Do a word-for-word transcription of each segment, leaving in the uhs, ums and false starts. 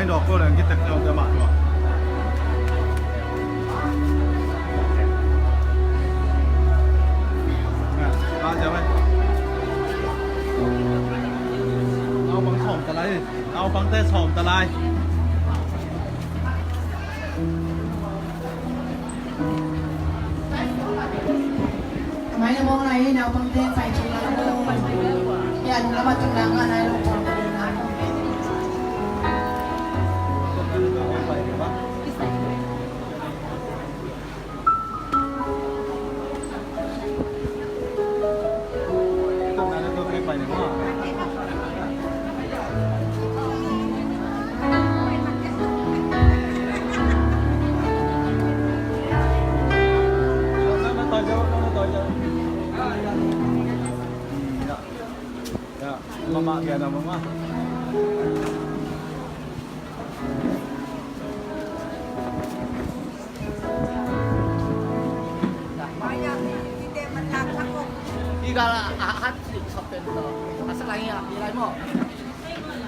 Dawk ko leng kitek ciang te mah tua. Nga, nga ciang ai. Naupang sawm ta lai. Naupangte sawm ta lai. Mai na mong lai, naupangte pai thei lai. Yan, lama tun na nga lai lo pang. Mama, kaya na mama. Ika la ahat si sapen to. Asa lai ya, di lai mo.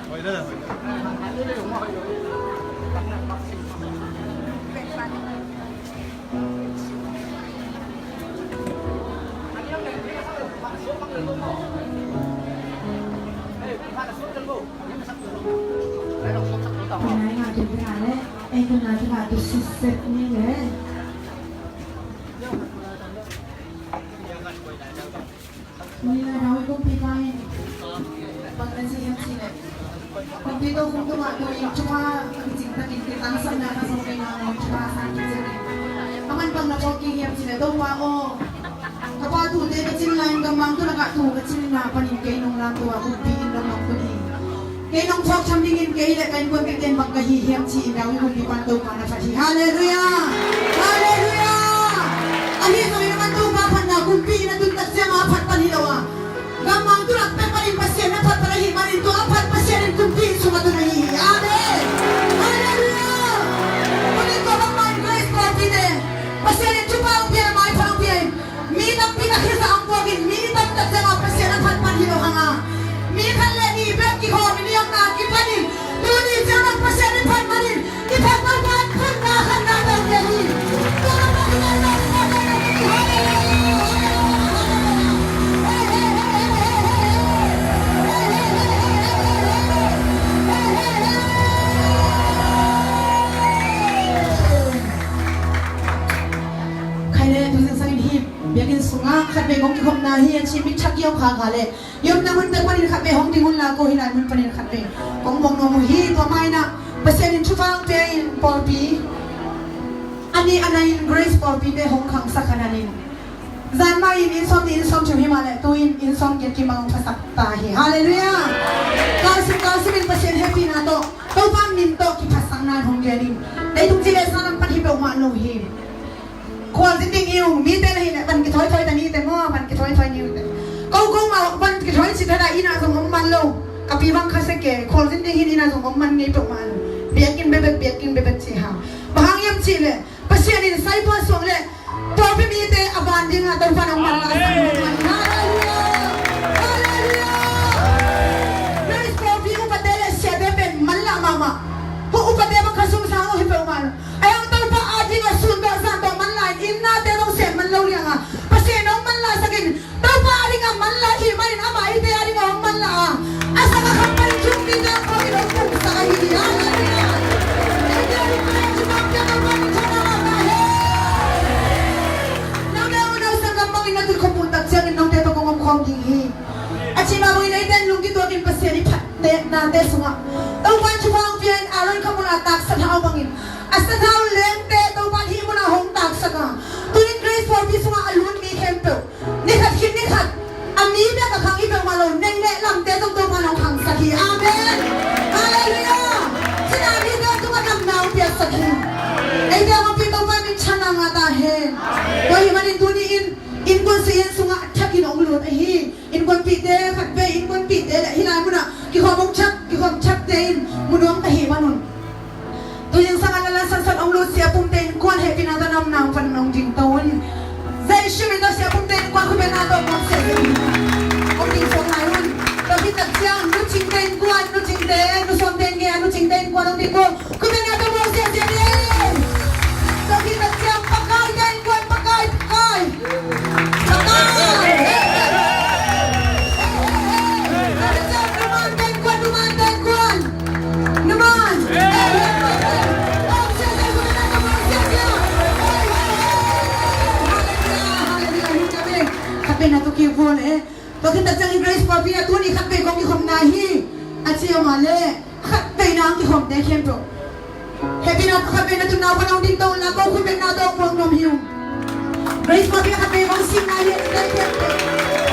Hoy da, hoy da. Nai nga tu pina le, eh tu na tu na tu siset ni le. Ni na dawi kumpi pai. Bang na si hem si le. Kumpi to kum tu ma tu in chuma kicing takin kitang sam na ka song kei na mo chuma san kicing. Aman bang na pok ki hem si le to pa o. Ka pa tu te ka cin lain ka mang tu na ka tu ka cin na panin kei nong lam tu a kumpi in na mang tu ni. Kei nong phawk tham dingin kei le ka innkuanpihte in bang ka hi hiam ci-in David kumpipa in Topa na phat hi. Halleluiah! Halleluiah! Ahi zongin a man Topa phatna kumpi in a tun tak ciangin a phat pan hi lo a, gammang tu lak pek panin Pasian na phat pan ahih manin tua a phat Pasian in kumpi in sung a tun ahi hi. Amen! Halleluiah! Tuni tua bangmah in Grace Pawlpite Pasian in thupha hong pia, maipha hong pia in, mi tampi na khizah hong puak in, mi tamtak ciangah Pasian a phat pan hi lo hang a, mi khat le nih bek kikhawm in, i omna kipan in, tuni ciangah Pasian i phat manin, i phat pan pan phatna khatna tawh pia hi. Tua lam pan i phat pan phatna tawh pia hi. Halleluiah, halleluiah, halleluiah. Hey, hey, hey, hey, hey, hey. Hey, hey, hey, hey, hey, hey. Hey, hey, hey, hey, hey, hey. Khai le tu zingsangin hi biakinn sungah khat vei kong kikhopna hi a ci, mit thak kiau kha kha le i omna mun pek panin khat vei hong ding un la, ko hi lai mun panin khat vei kong mawk nuam uh hi. Tua mah in ah Pasian in thupha hong pia in pawlpi a nih a nai in Grace pawlpite hong khangsak kha nanin, zan mah in inn sawm nih inn sawm thum hi mah le tu in inn sawm giat kim bang hong phasak ta hi. Halleluiah. Kalsim kalsim in Pasian hehpihna tawh Topa min tawh kiphasakna in hong gen in, leitung ci le sa lam pan hi peuhmah lo hi. Khualzin ding hi ung, mite na hi le ban kithoithoi ta ni te maw, ban kithoithoi ni uh te. Ko ko mah ban kithoithoi ci ta dah, inn ah zong om man lo. Ka pi bang kha sek e, khualzin ding hi in, inn ah zong om man ngei peuhmah lo. Biakinn bebek, biakinn bebek ci hang. Bang hang hiam cih le Pasian in saipua suang le pawlpi mite a van dingah Topa in hong manlah a sang hong man. Halleluiah! Halleluiah! Grace pawlpi upate le siate pen manlah mahmah. Hong upate bang kha sung sang uh hi peuhmah lo. Ahi hang Topa a dingah sun tawh zan tawh manlah in, inn nate zong sem man lo liang a, Pasian in hong manlah sak in. Topa a dingah manlah ahih manin amah eite a dingah hong manlah a, a sak a kham panin thumpi tang khawng in hong pumsak ahi hi. Halleluiah. Eite a dingah hong pumsak Topa min thang a ngah ta hen. Note uh nausan lam bangin na tun khop uh tak ciangin note tawh kong om khawm ding hi. A cih mah bangin eite in lungkituakin Pasian i phat te nate sungah Topa in thupha hong pia in Aaron khamul a taksa thau bangin a sathau lengte Topa in hih munah hong taksak a, tunin Grace pawlpi sungah a lut mi khempeuh ni khat khit ni khat a mi bek a khang hi peuhmah lo, neih le lamte zong Topa in hong khangsak hi. Amen. Halleluiah. Cina mite tungah damna hong piaksak hi. Eite hong pi Topa min thang a ngah ta hen. Tua ahih manin tuni in innkuan sung sungah thakin hong lut ahi. Innkuanpihte khat vei, innkuanpihte le hih lai munah kikhawm hong thak, kikhawm thakte in mu nuam ka hih manun, tu zingsang a la la sansan hong lut sia pumte innkuan hehpihna tawh na omna pan hong ding to un. Jesu min tawh sia pumte innkuan khupena tawh kong sia hong ding suak lai un. Tua hi Tak ciang, nu Cingte innkuan, nu Cingte, nu Suangte nge, nu Cingte innkuan hong ding uh. Khut bengna tawh muang siasia ni. Tua khit tak ciang, Pakaite innkuan, Pakai, Pakai. Pakai. Hey, hey, hey. Hey, hey, hey. Tua khit tak ciang, nu Mante innkuan, nu Mante innkuan. Nu Man. Hey, hey, hey, hey. Muang siasia, khut bengna tawh muang siasia. Hey, hey, hey. Hallelujah, hallelujah. Khat bengna tawh kik vua leh. Tua khit tak ciangin Grace Papi a tuni khat vei kong kikhopna hi. A ci a mah leh khat veina ang kikhopte khempeuh, hehpihna khat veina tun naupan hong ding to un la, ko khut bengna tawh muang nuam hi ung. Grace Papi a khat vei kong simna hi a, te khempeuh.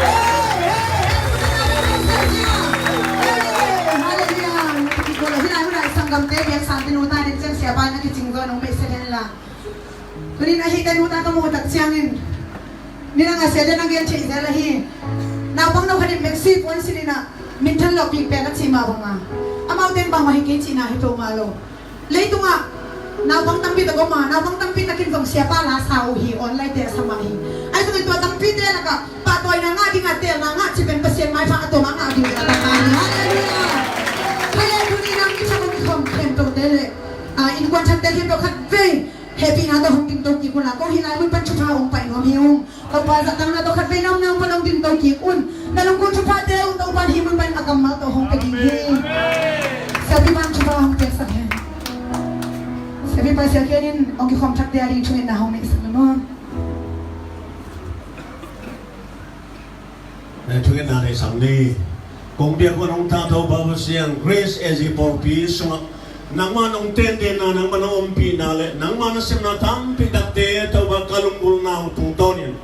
Hey, hey, hey, khut bengna tawh muang siasia. Hey, hallelujah. Kikol a hi lai, hun lai sanggamte, biaksante, nute ding ciang siapa in a kicing zaw nong message hen la. Tuni in ahih teh nute ka muh tak ciangin, nidang a siate na gen theih zel ahi. Naupang no khat in Mexico puan silin ah minthan loh bik pek a cih mah bang a, amaute in bangmah hi kei cihna hi peuhmah lo. Leitungah naupang tampi tak om a, naupang tampi takin zong siapa la sa uh hi, online te a sa mah hi. Ahi zongin tua tampite lakah pahtawina ngah dingah teelna ngah cih pen Pasian maipha a tuam a ngah ding a tak a hi. Hallelujah. Hallelujah. Nang i thak hong kikhawm khempeuhte le, ah, innkuan thakte khempeuh khat vei hehpihna tawh hong dingto kik un la, ko hih lai mun pan thupha hong pai nuam hi ung. Topa zahtakna tawh khat vei na omna mun pan hong dingto kik un. Na lunggulh thuphate uh Topa hih mun pan a kammal tawh hong pia ding hi. Siapi pan thupha hong piaksak hen. Siapi pan Sia Kian in hong kikhawm thakte a ding thungetna hong neihsak na maw. Thungetna neihsak ni. Kong biak un hong ta Topa Pasian, Grace A Z pawlpi sungah nangmah nong tentenna, nangmah nong ompihna le nangmah nasepna tampi takte Topa ka lunggulhna uh tungtawnin,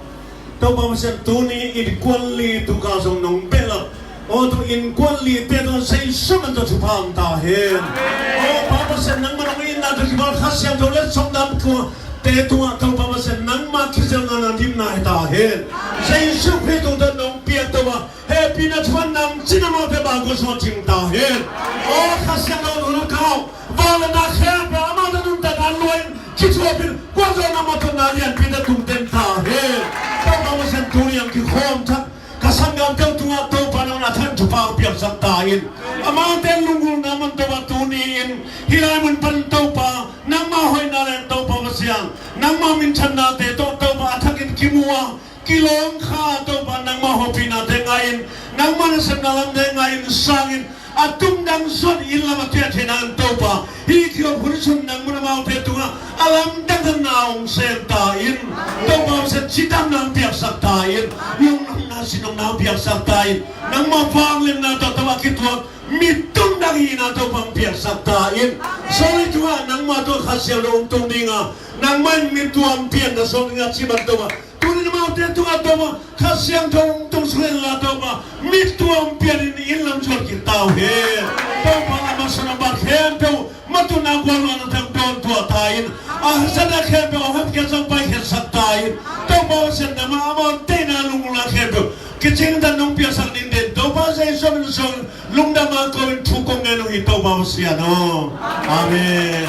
Topa Pasian, tuni innkuan li tukah zong nong behlap. Aw, tu innkuan lite tawh Jesu min tawh thupha om ta hen. Aw, Pa Pasian, nangmah nong itna tawh kimal Kha Siangtho le sawmdam tua te tungah Topa Pasian, nangmah kizelna na dimna hi ta hen. Jesu Khrih tungtawn nong piak Topa, hehpihna thupha nang cin amaute bang ko suah cing ta hen. Aw, Kha Siangtho nong kau, vangliatna khempeuh amaute nuntakna luahin kithuapin, kuanzawhna mawhna lianpite tungten ta hen. Topa Pasian, tuni ang kikhawm thak ka sanggamte uh tungah Topa nang na thang thupha piaksak ta in. Amaute lunggulhna man Topa tuni in hih lai mun pan Topa nangmah hoihna le Topa Pasian, nangmah minthannate tawh Topa a thakin kimu a, kilawng kha Topa nangmah hopinate ngah in, nangmah nasepna lamte ngah in sangin, a tungdang suan in lam a tuiah theihna in Topa, hih kiop hun sun nang mun amaute tungah a lamdang na hong sem ta in. Topa Pasian, cidamna hong piaksak ta in. Lungnopna, sinopna hong piaksak ta in. Nangmah vangliatna tawh Topa kituak mi tungdang hihna Topa hong piaksak ta in. Sawlnei tungah nangmah tawh Kha Siangtho hong tung ding a, nangmah in mi tuam pian na sawng ding a, ci bang Topa tuni in amaute tungah Topa Kha Siangtho hong tung suk hen la Topa, mi tuam pianin inn lam zuat kik ta uh hen. Topa, a masa a bang khempeuh, matuhna gualzawhna tawh dawn tuah ta in. A hasatna khempeuh a hong hepkhiatsak, paikhiatsak ta in. Topa Pasian, nangmah amaute na lunggulhna khempeuh kicingdan nong piaksak ning den, Topa Jesu min suang lungdam a ko in thu kong ngen uh hi, Topa Pasian aw. Amen.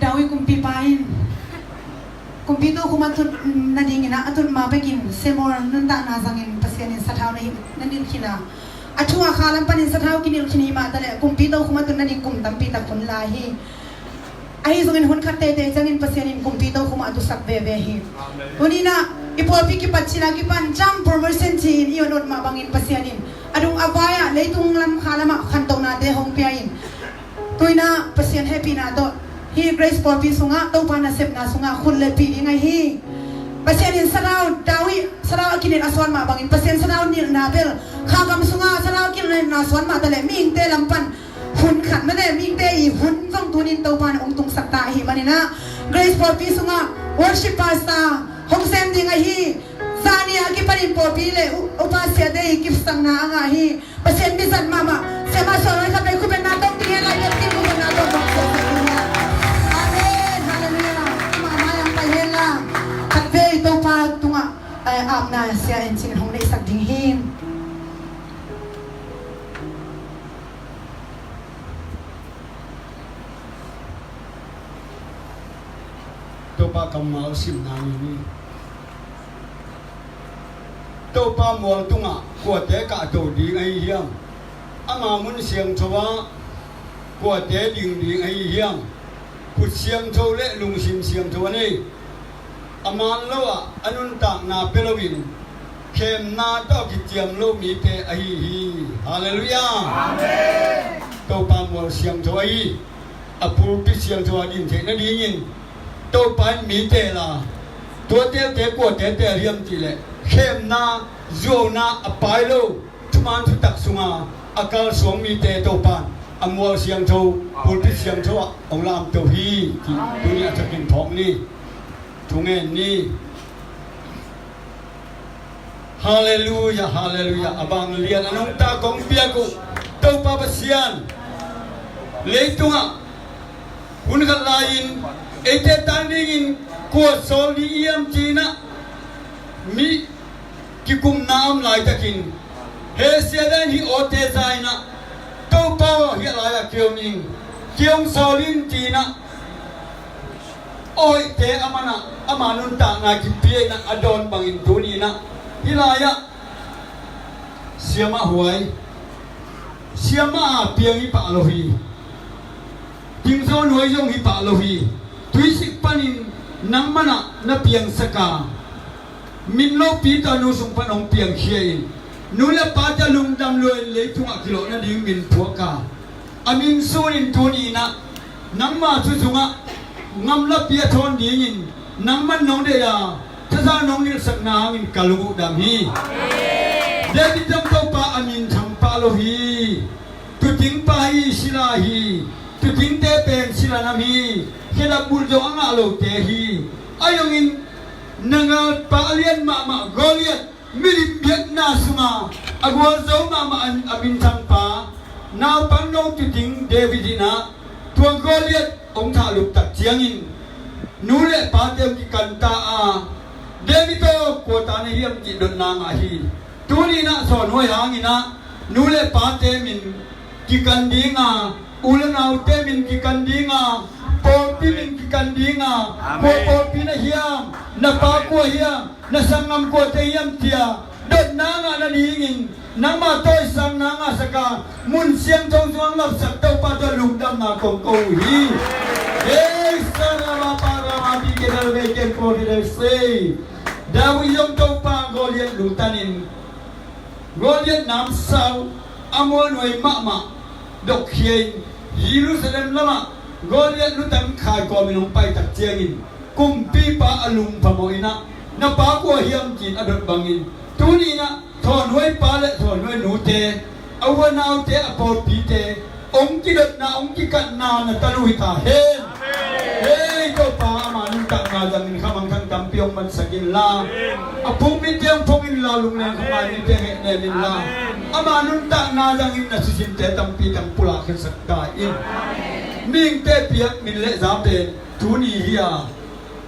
David kumpipa in kumpi tokhom a tut nadingin a, a tut ma bekin Samuel nuntakna zangin Pasian in sathau na hi, na nilh khin a, a thu a kha lam panin sathau kinilh khin hi mah taleh kumpi tokhom a tut nading kum tampi tak hun lai hi. Ahi zongin hun khat teitei ciangin Pasian in kumpi tokhom a tusak veve hi. Tuni in ah i pawlpi kipat cil a kipan jump promotion ci-in i on ut mah bangin Pasian in a dung a vai ah leitung lam kha lamah khantohnate hong pia in, tu in ah Pasian hehpihna tawh hih Grace pawlpi sungah Topa nasepna sungah khut lepih ding ahi hi. Pasian in sathau David, sathau a kinilh a suan mah bangin Pasian sathau nilhna bel kha gam sungah sathau kinilhna suan mah taleh mihingte lam pan hun khat mah leh mihingte i hun zong tuni in Topa in hong tungsak ta ahih manin ah, Grace pawlpi sungah worship pastor hong sem ding ahi hi. Zani a kipanin pawlpi le u-, upa siate i kipsakna a ngah hi. Pasian mizat mahmah, siamah suang lai khat vei khut bengna tawh ding hen la, i biakinn khut bengna tawh ding hen la. Amen. Hallelujah. Mahmah yang pai hen la. Khat vei Topa tungah, eh, apna sia en cin hong neihsak ding hi. Topa kammal simna ni. Topa mual tungah kuate kahto ding ahi hiam? Ama mun siangtho ah kuate ding ding ahi hiam? Khut siangtho le lungsim siangtho a nei, a man lo ah a nuntakna pia loin khemna tawh kiciam lo mite ahi hi. Halleluiah. Amen. Topa mual siangtho ahi, a pulpit siangtho a din theih nadingin Topa in mi teel a, tua teelte kua teeteel hiam cihleh khemna, zuauna a pai lo thuman thutak sunga a kalsuang mite Topa in a mual siangtho, pulpit siangtho ah hong lamto hi, ci tuni a thakin phawk ni. Thungen ni. Halleluiah, halleluiah. A bang lian a nungta kong piak uh Topa Pasian, leitungah hun khat lai-in eite tang dingin kua sawl ding hiam ci-in ah mi kikumna om laitakin, hesia dan hi awte za-in ah, Topa aw, hiah lai-ah kiom ing, kiong sawl in ci-in ah, a hoihte a man ah ama nuntakna kipia in ah a dawn bangin tuni in ah hih lai-ah siamah huai, siamah a piang hi pah lo hi. Tingzaw nuai zong hi pah lo hi. Tuisik panin nangman ah na piangsak a, min lopi tawh nu sung pan hong piangkhia in, nu le pate lungdam lua-in leitungah kilawh nading min phuak a, a min sunin tuni in ah nangma thu sungah ngamlapi a thawn dingin nangman nong deih a, thazaang nong nilhsakna hangin ka lung uh dam hi. David zong Topa a minthang pah lo hi. Tuting pa hi, sila hi. Tutingte pen sila nam hi. Khedap bulh zong a ngah lote hi. Ahi zongin na galpa a lian mahmah Goliath milim biakna sunga a gualzo mahmah a, a minthang pa, naupang no tuting David in ah tua Goliath hong thahlup tak ciangin nu le pate hong kikanta a, David aw, kua ta na hiam cih dotna ngah hi. Tuni in ah sawnhuai hangin ah nu le pate min kikan ding a, u le naute min kikan ding a, pawlpi min kikan ding a, kua pawlpi na hiam, na pa kua hiam, na sanggam kuate hiam tia dotna ngah nadingin nangma tawisangna ngahsak a, mun siangtho sungah lapsak Topa tawh lungdamna kong ko uh hi. Hei, sarabapa ramati kedal veken ko kedal sei. David zong Topa Goliath lungtanin Goliath namsau a mualnuai mahmah dokkhia in Jerusalem lamah Goliath lutang khai kawmin hong paitak ciangin kumpipa a lungphamawh in ah na pa kua hiam ci-in a dot bangin tuni in ah thawnhuai pa le thawnhuai nute, a u a naute, a pawlpite hong kidotna, hong kikatna na tanu hi ta hen. Hei Topa, ama nuntakna zangin khamangthang tampi hong mansak inla, a phung mite hong phong inla, lungleng khuangai mite hehnem inla, ama nuntakna zangin na thusimte tampi tang pulak khensak ta in. Mihingte piak min le za pen tuni hi a,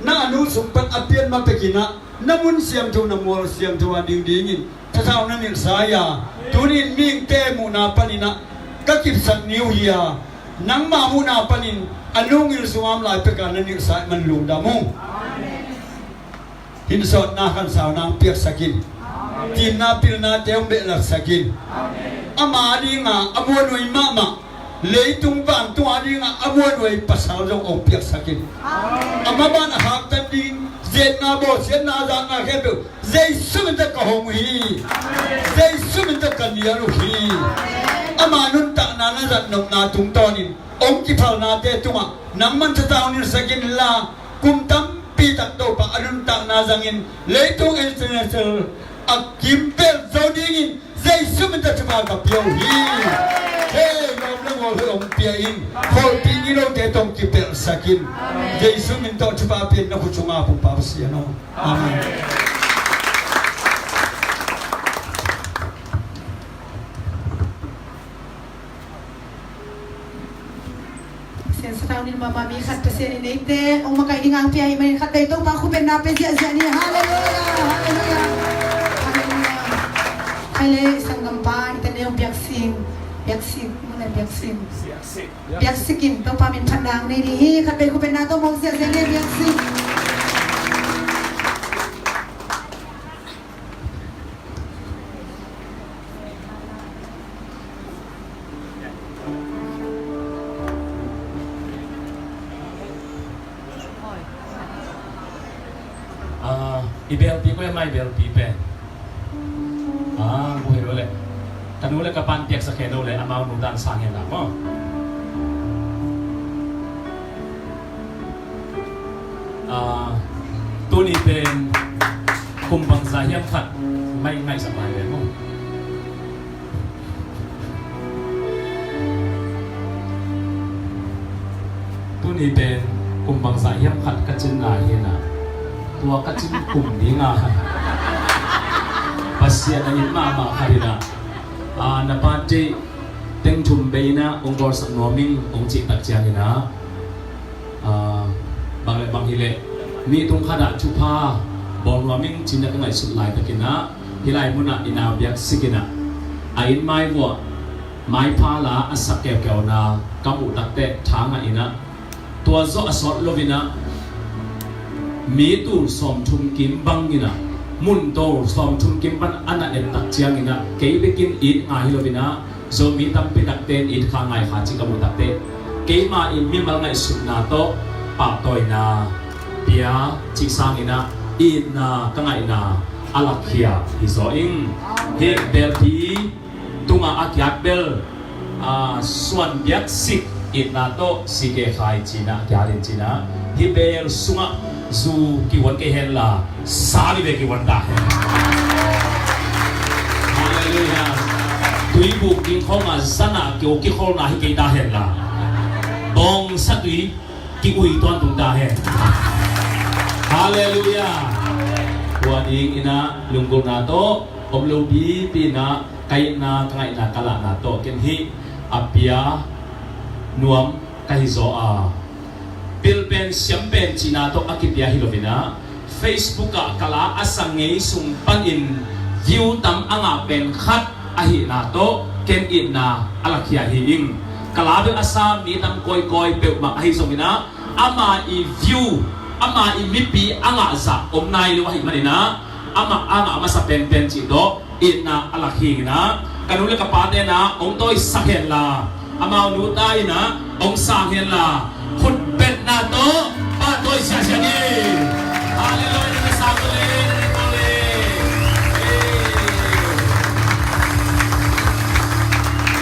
na a nu sung pan a pian ma pekin ah na mun siangtho, na mual siangtho a ding dingin thazaang na nilhsa hi a, tuni in mihingte muhna panin ah ka kipsak ni uh hi a, nangma muhna panin a nungil sungah om lai peka na nilhsa ahih man lungdam ung. Hinsawtna khansauna hong piaksak in, kimna pilnate hong behlapsak in, ama dinga a mualnuai mahmah leitung vantung a dingah a mualnuai pasal zong hong piaksak in. Amen. A maban a haktan ding, zetna, bawlsiatna, zatna khempeuh Jesu min tawh ka hong uh hi. Amen. Jesu min tawh ka nial uh hi. Amen. Ama nuntakna na zatnopna tungtawnin hong kiphalnate tungah nangman thazaang nilhsak inla, kum tampi tak Topa a nuntakna zangin leitung international a kimbel zo dingin Jesu min tawh thupha ka pia uh hi. Hei, lawm le ngawl hoih hong pia in, kholhpih ni lote tawh hong kipelhsak in. Jesu min tawh thupha pia in, na khut sungah pumpa Pasian aw. Amen. Pasian sathau ning mahmah, mi khat Pasian in eite hong makaih ding hong pia ahih manin khat vei Topa khut bengna pia ziahziah ni. Halleluiah, halleluiah, halleluiah. Khai le sanggampa i tane hong biaksin, biaksin, mun le biaksin, biaksik in Topa min phatna hong nei ding hi. Khat vei khut bengna tawh mawk ziahziah ni, biaksik. I belpi koi a, mai belpi pen. Ah, mu hi lo le. Ka nu le ka pan piaksak hen lo le, amau nu dan sang hen la maw. Ah, tuni pen kum bangzah hiam khat mai ngaihsak lai ve maw. Tuni pen kum bangzah hiam khat ka cin lai hi na. Tua ka cin kum ding a, Pasian a it mahmah khat hi na. Ah, na birthday teng thum bei in ah hong bawlsak nuam ing hong cih tak ciangin ah, ah, bang le bang hi leh mi tung khat ah thupha bawl nuam ing ci-in ah ka ngaihsut laitakin ah, hih lai munah i nau biak sik in ah, a inn mai vuah maipha la a sak keukeu na ka muh tak teh tha ngah in ah, tua zawh a sawt lo in ah, mi tul sawmthum kim bang in ah, mun tul sawmthum kim pan a na et tak ciangin ah, kei bekin it ngai hi lo in ah, Zomi tampi takte in it kha ngai kha ci ka muh tak teh, keimah in mimal ngaihsutna tawh pahtawina pia cih sangin ah, itna ka ngaihna a lakkhia hi zaw ing. Hih belpi tungah a kiat bel, ah, suan biak sik itna tawh sike khai ci-in ah, a kiat in ci-in ah, hih bel sungah zu kihuan kei hen la, sali ve kihuan ta hen. Halleluiah. Tuibuk ding khawng ah zan ah kiho kikholna hi kei ta hen la, bawngsa tui ki-ui tuantung ta hen. Halleluiah. Tua ding in ah lunggulhna tawh om lo pipi in ah, ka itna ka ngaihna ka lahna tawh ken hih a pia nuam ka hi zaw a, pil pen siam pen cihna tawh a kipia hi lo in ah, Facebook ah ka la a sa ngei sung panin view tam a ngah pen khat ahihna tawh ken itna a lakkhia hi ing. Ka la bel a sa mi tam kawikawi peuhmah ahi zongin ah, ama i view, ama i mipi a ngah zah om nai lo ahih manin ah, amah a ngah masa penpen cih tawh itna a lakkhia hi ing. Ka nu le ka pate in ah hong tawisak hen la, amau nu ta in ah hong sang hen la, khut betna tawh pahtawi siasia ni. Halleluiah, na sang le, na sang le.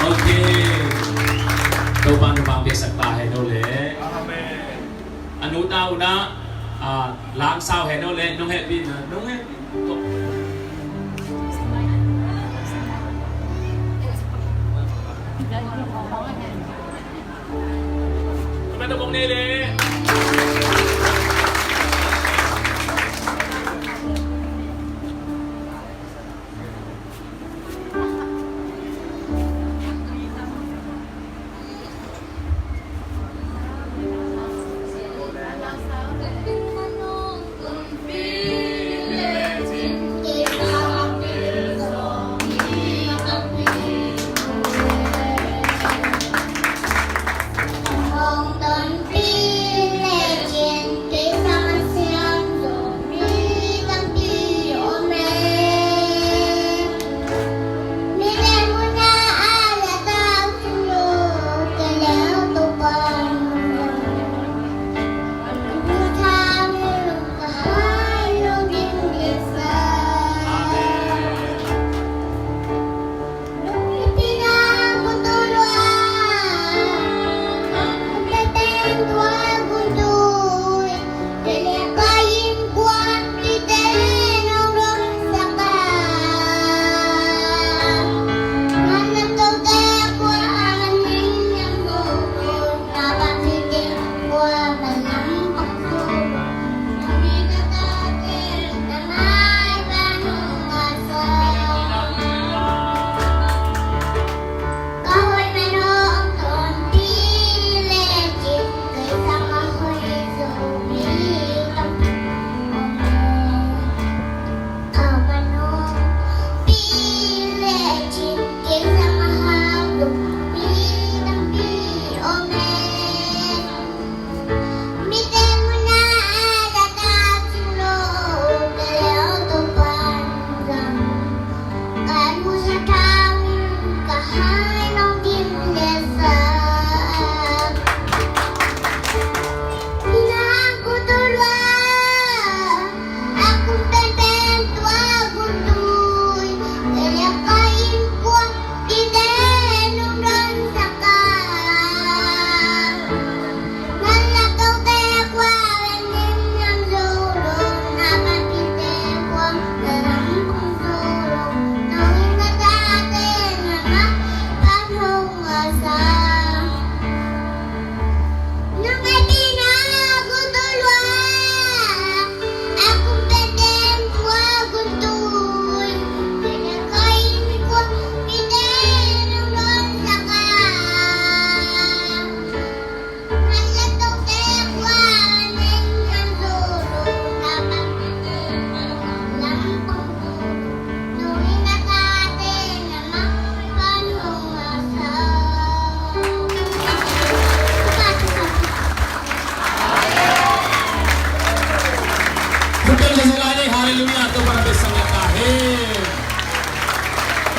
Ok. Topa in thupha piaksak ta hen le. Amen. A nu ta un ah, ah, langsau hen le, nong hehpih na, nong hehpih.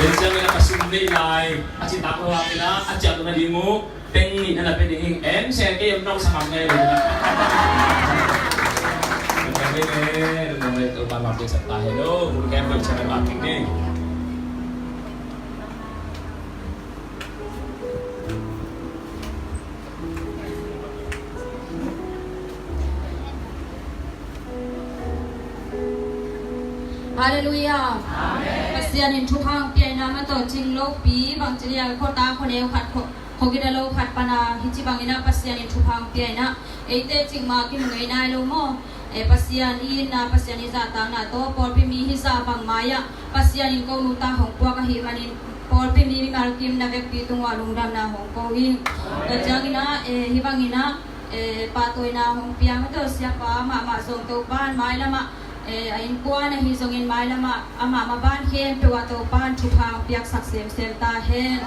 Tua ciangin a ka sum neih lai a citak lo hangin ah a ciah lo nading uh peng nih na na pia ding hi. Em, sia kei em nong sa ngam ngei lo na. Nong ngam ngei, nong ngam ngei, Topa mah pia sak ta hen aw. Hun kem lo ciang a mah pia ding. Halleluiah. Amen. Pasian in thupha hong pia in ah, ama tawh cing lopi bangci lian khuata khuaneu khat, khua, khua gina lo khat pan a hih ci bangin ah Pasian in thupha hong pia in ah, eite cing mah kimu ngei nai lo maw? Eh, Pasian i itna, Pasian i zahtakna tawh pawlpi mi hih zah bang mai-ah Pasian in ko nungta hong puak ahih manin pawlpi mi mimal kim na vekpi tungah lungdamna hong ko ing. Tua ciangin ah, eh, hih bangin ah, eh, pahtawina hong pia ma tawh siapa mahmah zong Topa in mailamah, eh, a innkuan ahi zongin mailamah amah maban khempeuh ah Topa in thupha hong piaksak semsem ta hen.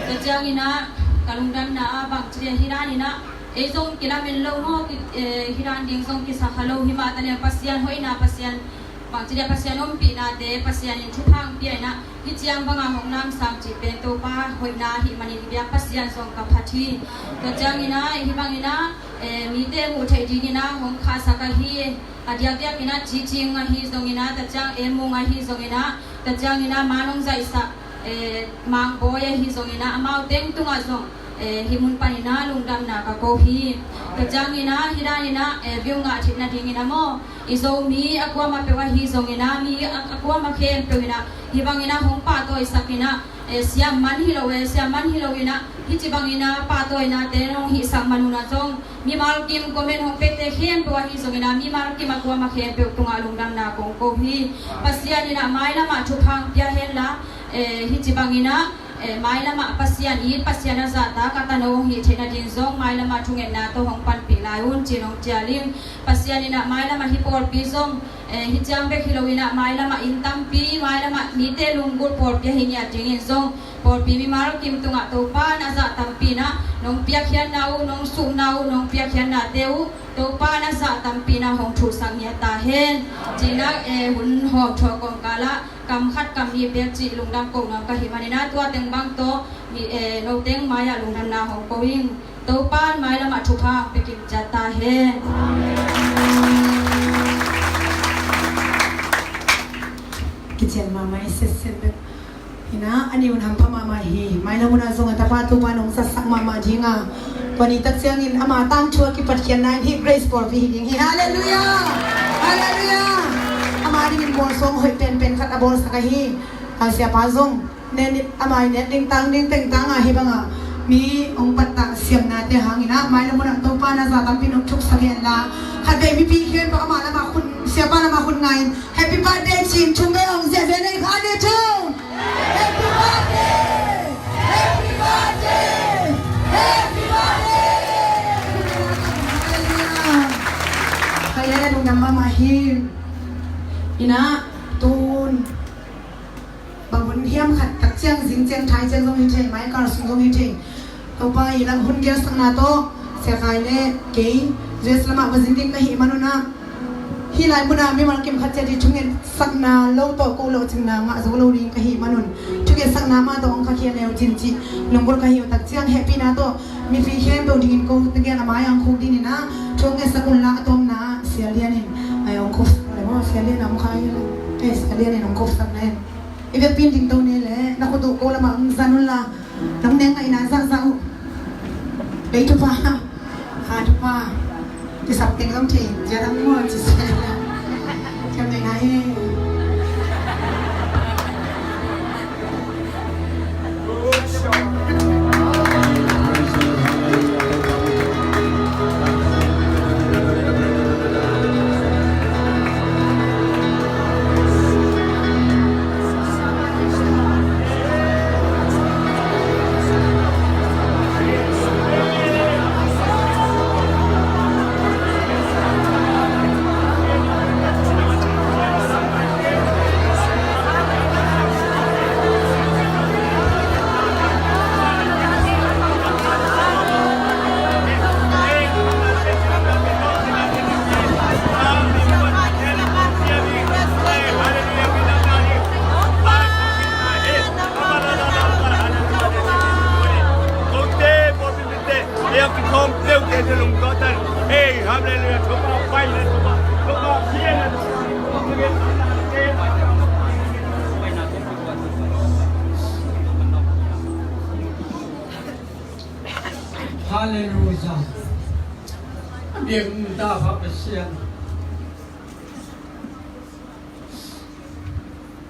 Tua ciangin ah ka lungdamna ah bangci a hih danin ah ei zong kilamen lo maw, ki, eh, hih dan ding zong kisa kha lo, himah ta lian Pasian hoihna, Pasian bangci lian Pasian ompihnate, Pasian in thupha hong pia in ah hih ciang banga hong namsang cih pen Topa hoihna ahih manin i biak Pasian zong ka phat hi. Tua ciangin ah hih bangin ah, eh, mite muh theih dingin ah hong khahsak ahi, a diakdiakin ah Cicing ahi zongin ah, tua ciang Emung ahi zongin ah, tua ciangin ah man hong zaihsak, eh, Mang Bawi ahi zongin ah, amau teng tungah zong, eh, hih mun panin ah lungdamna ka ko hi. Tua ciangin ah hih danin ah, eh, view ngah theih nadingin ah maw, i Zomi a kuamah peuh ahi zongin ah, mi a, a kuamah khempeuh in ah hih bangin ah hong pahtawisak in ah, eh, siam man hi lo, eh, siam man hi lo in ah hih ci bangin ah pahtawinate nong hihsak man un ah zong mimal kim comment hong pete khempeuh ahi zongin ah mimal kim a kuamah khempeuh tungah lungdamna kong ko hi. Pasian in ah mailamah thupha hong pia hen la, eh, hih ci bangin ah, eh, mailamah Pasian i, Pasian a zahtak a tano hong hih theih nading zong mailamah thungetna tawh hong panpih lai un ci-in hong cial ing. Pasian in ah mailamah hih pawlpi zong, eh, hih ciang bek hi lo in ah mailamah inn tampi, mailamah mite lunggulh pawlpi ahi ngiat dingin zong pawlpi mimal kim tungah Topa in a zah tampi in ah nong piakkhiatna uh, nong suhna uh, nong piakkhiatnate uh Topa in a zah tampi in ah hong thuhsak ngiat ta hen. Ci-in ah, eh, hun hawmthawh kawmkal ah kam khat kam nih bek cih lungdam ko nuam ka hih manin ah tua teng bang tawh mi, eh, no teng mai-ah lungdamna hong ko ing. Topa in mailamah thupha hong pia kim ciat ta hen. Kician mahmah i setset bek. Hi na, a ni un hampha mahmah hi. Mailam un ah zong a tapa Topa in hong zatsak mahmah ding a, tua ni tak ciangin ama tangthu a kipatkhiatna in hih Grace pawlpi hi ding hi. Halleluiah! Halleluiah! Ama dingin bawlsuang hoih penpen khat a bawlsak ahi. A siapa zong nen, ama i nen ding tang ding teng tang a, hih bangah mi hong pattah siamnate hangin ah mailam un ah Topa in a zah tampi in hong thuksak hen la, khatvei mipi khempeuh ama lamah khut, siapa lamah khut nga-in Happy birthday ci-in thum vei hong ziahziah nei kha ni thu. Happy birthday! Happy birthday! Happy birthday! Hallelujah! Hallelujah, lungdam mahmah hi. Hi na, tun bang hun hiam khat tak ciang, zing ciang, thai ciang zong hi thei, mai kal sung zong hi thei. Topa i lam hun gelsakna tawh Sia Khai le kei U S lamah va zin ding ka hih man un ah, hih lai mun ah mimal kim khat ciat i thungetsakna lo tawh ko lohcingna ngah zo lo ding ka hih man un, thungetsakna mah tawh hong khakhia leu cin cih lunggulh ka hih uh tak ciang, hehpihna tawh mipi khempeuh dingin ko tegel a mai-ah hong khuk dingin ah thu hong ngetsak un la, a tawpna ah Sia Lian in, ai, hong khuksak lai maw, Sia Lian a hong khai hi la, eh, Sia Lian in hong khuksak lai. I biakpi in dingto ni leh na khut uh ko lamah hong zan un la, nong neng ngaihna zahzah uh. Lei thupha, kha thupha. Kisap teng zong thei, zia dang maw ci se. Thiam ngaihna hi. Halleluia. A biak ta, Pa Pasian.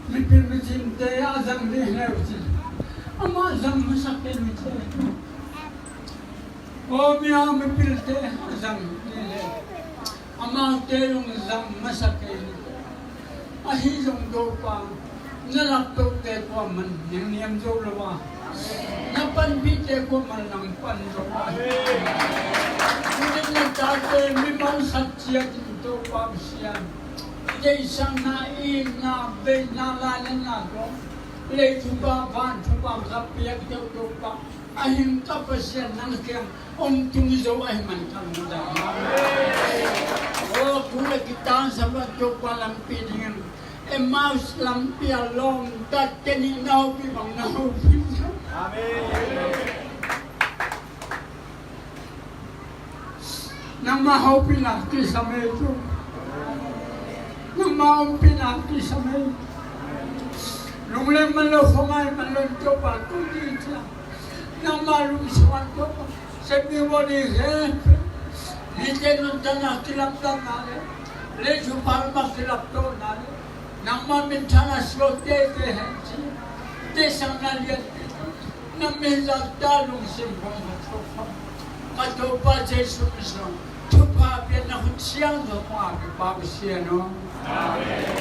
Mipil micingte a zang ding hi leu cin, amah zang masak kei ni ci. Aw, mi a mipilte a zang ding hi leu, amaute zong zang masak kei ni. Ahi zong Topa, na laptohte kuaman neng niam zo lo a, na panpihte kuaman nang pan zo a, tunin na tate mimal khat ciat in Topa Pasian, i deihsakna, i itna, veina, lainatna tawh lei thupha, van thupha ka piak deuh Topa, a hing ka Pasian nang kiang om tung zo ahih man ka lungdam. Aw, tu le kitan sa lo Topa, lampi dingin Emmaus lampi a lawm tate nih na hopih bang na hopih. Amen. Nangmah hopihna kisam ei tu. Nangmah ompihna kisam ei. Lungleng man lo, khuangai man lo, Topa tu ni cia. Nangmah lungsim ah Topa, sepmi body he. Mite nuntakna kilamdanna le, lei thupha mah kilaptawhna le, nangmah minthanna suak teitei hen ci. Deihsakna lian na min zahtak lungsim khong ka Topa, ka Topa Jesu min suang thupha piakna hun siang zo khong a bipa Pasian aw. Amen.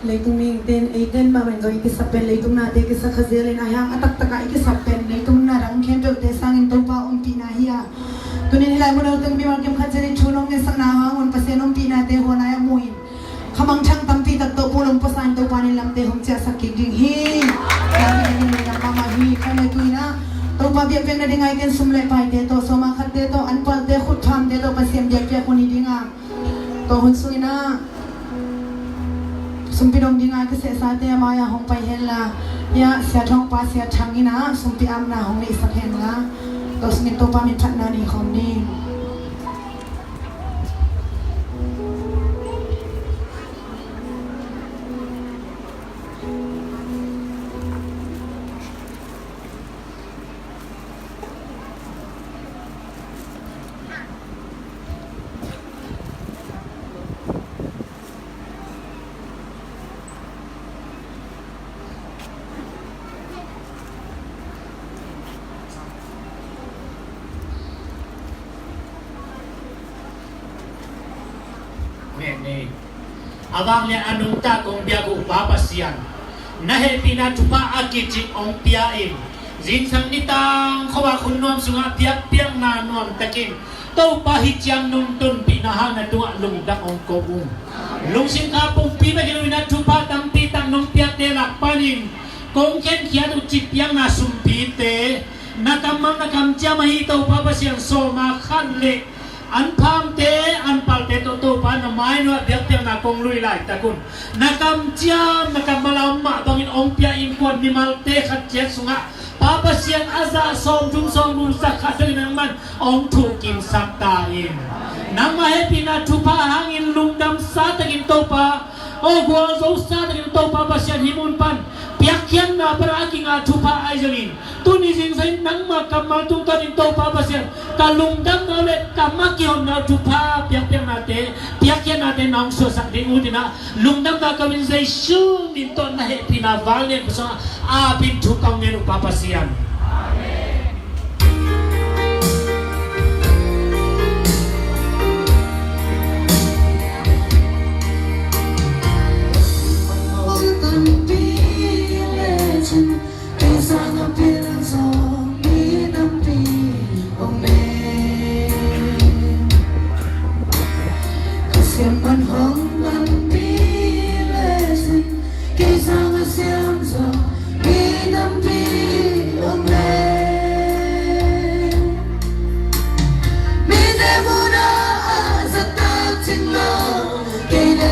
Leitung mihingte in eite in mahmah in zong i kisap pen, leitung nate kisap kha zel in, ahi hang a taktak ah i kisap pen leitung na dang khempeuhte sangin Topa ompihna hi a. Tuni in hih lai mun ah teng mimal kim khat zel in thu nong ngetsak na hang un Pasian ompihnate hua lai a mu in, khamangthang tampi tak tawh pulong pawsa in Topa in lamte hong ciahsak kik ding hi. Lampi ding in lungdam mahmah hi. Kha le tu in ah Topa biakpiakna ding ah i ken sum le paite tawh, sawma khatte tawh, anpalte, khutphamte tawh Pasian biakpiak hun hi ding a, tua hun sung in ah sumpi dong ding a kisehsate a mai-ah hong pai hen la, hiah Sia Thawngpa, Sia Thang in ah sumpi apna hong neihsak hen la, tua sungin Topa min phatna nei khawm ding. Amen. A vanglian a nungta kong biak uh Pa Pasian, na hehpihna thupha a kicing hong pia in, zingsang nitang khua-ah khun nuam sungah biakpiakna nuamtakin Topa hih ciang nungtunpihna hang na tungah lungdam hong ko ung. Lungsim kha pumpi bek hi lo in ah thupha tampi tak nong piakte lak panin kong khenkhiat uh citpiakna sumpite na kammal na kamciam ahi Topa Pasian, sawma khat le anphamte, anpalte tawh Topa na mai nuah biakpiakna kong lui laitak un, na kamciam, na kammal a om mah bangin hong pia innkuan mimalte khat ciat sungah Pa Pasian a zah sawmthum sawmthum zah khat dongin nangman hong thukkimsak ta in. Nangmah hehpihna thupha hangin lungdamsa takin Topa, aw gualzosa takin Topa Pasian hih mun pan piakkhiatna pan a kingah thupha ahi zongin, tuni zingsang in nangmah kammal tungtawnin Topa Pasian, ka lungdamna uh le ka mah kihonna uh thupha piakpiaknate, piakkhiatnate na hong suahsak ding uh ci-in ah lungdamna ko in Jesu min tawh na hehpihna vanglian khuasung ah apin thu kong ngen uh Pa Pasian. Kei sang a pil zawh mi tampi om e. Ka siam man hong tampi le sin, kei sang a siam zawh mi tampi om e. Mite mun ah a zahtak cing lo, kei le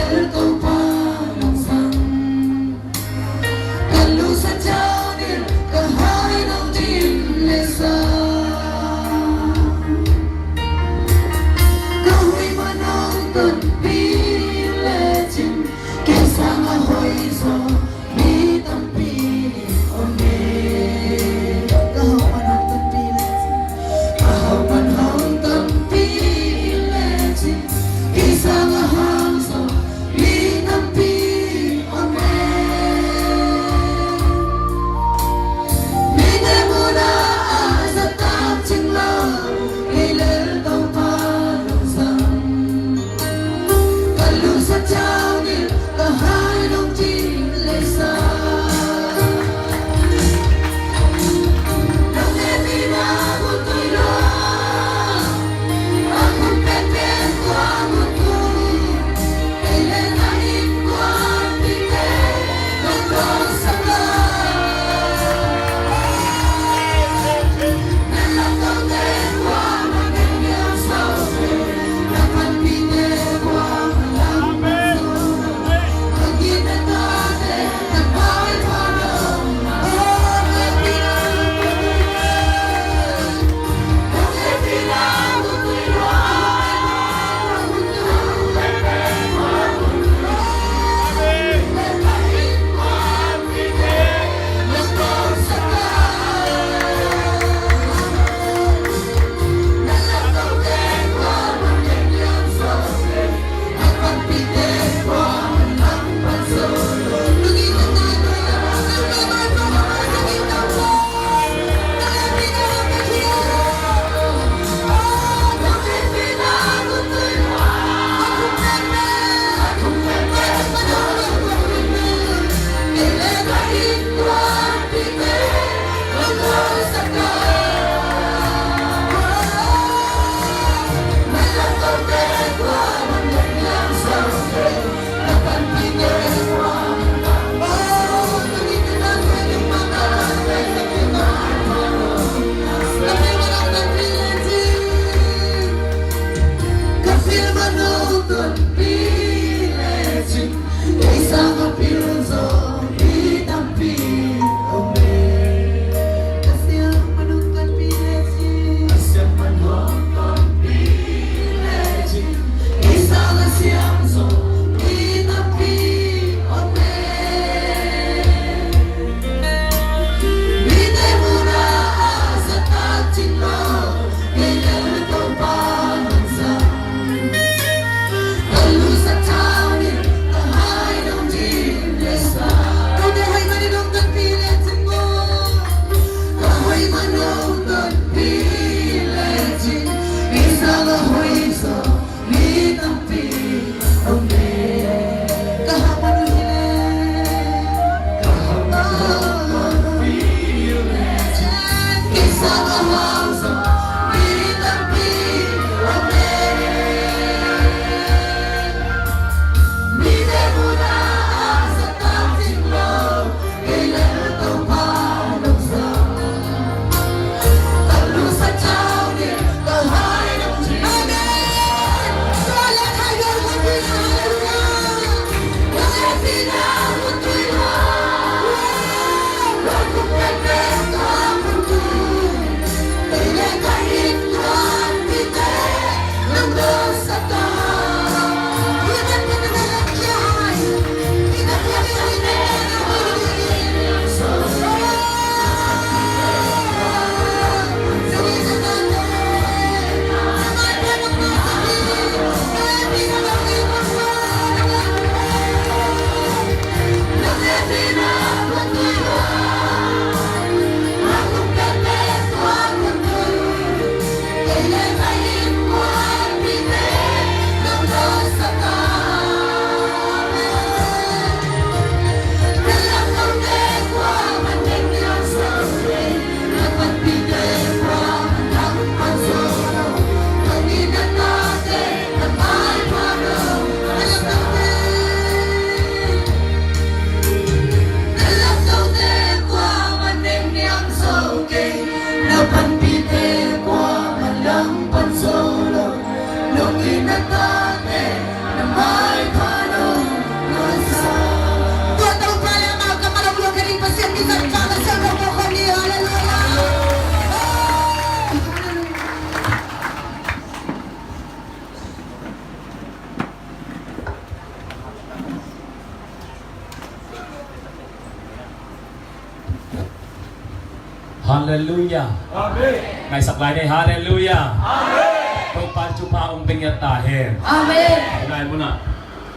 Halleluia. Amen. Ngaihsak lai ni, halleluia. Amen. Topa thupha hong pia ngiat ta hen. Amen. Nai muna,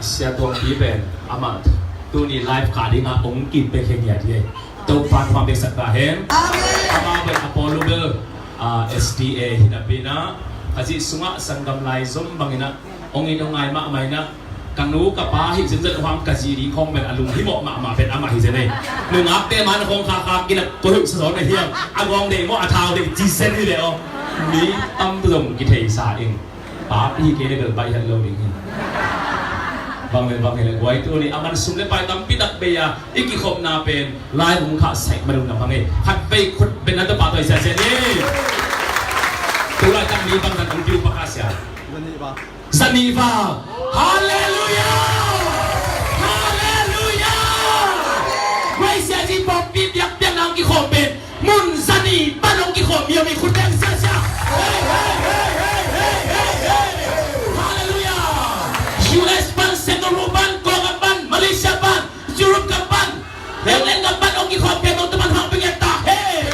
Sia Tuang Pi pen amah tuni live kah dingah hong kipia khe ngiat hi. Topa thupha hong piaksak ta hen. Amen. Amah pen Apollo bel, ah, S D A hi napi-in ah, Khazih sungah sanggam lai zom bangin ah, hong in hong ngai mahmah in ah, ka nu ka pa hi zenzen huang ka zi ding khong pen a lunghimawh mahmah pen amah hi zen ei. Nungakte man khong khakha kinah ko hih sa zaw na hiam, a gawng deih maw a thau deih ci zen hi leh aw. Mi tampi zong kitheisa ing. Papi hi kei le bel baih het lo ding hi. Bang le bang hi le guai tuni a man sum le pai tampi tak bei a i kikhopna pen lai hong khah saih man uh na bang ei. Khat vei khut beng na tawh pahtawi siasia ni. Tulaitak mi bangzah hong piu pah kha sia? Zanih val. Halleluia! Halleluia! Grace Sia Ji Pawlpi biakpiakna hong kikhawm pen mun zanih pan hong kikhawm mi a mi khut beng siasia. Hei, hei, hei. Halleluia! U S pan, Singapore pan, Kawlgam pan, Malaysia pan, Europe gam pan, England gam pan hong kikhawm pian dong tawh pan hong pia ngiat ta hen.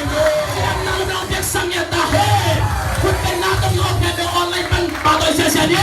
Siamna lam hong piaksak ngiat ta hen. Khut bengna tawh kikhawm pian dong online pan pahtawi siasia ni.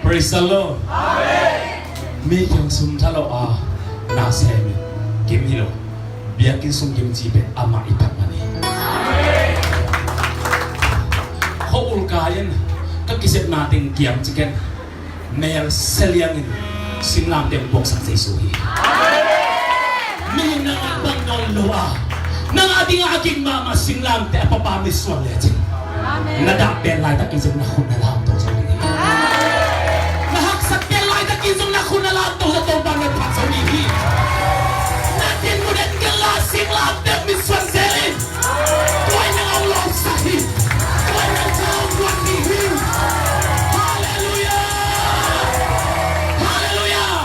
Praise the Lord. Mi kiang sum tha lo a, na sem in, kim hi lo. Biakinn sung kim ci pen amah i tak man hi. Khuaul kai in, ka kisepna teng kiam ci ken. Mel seliang in singlamteh puaksak Jesu hi. Mihing nang a bang nawn lo a, nang a ding a gik mahmah singlamteh a papa mitsuan lecin, na dah pen laitakin zong na khut na lam to zo ding hi. Na haksak pen laitakin zong na khut na lam to zo, Topa na phat zo ding hi. Na din mu den ken la singlamteh mitsuan zel in. Tua in nang hong lawpsak hi. Tua in nang ca hong guan ding hi. Halleluiah! Halleluiah!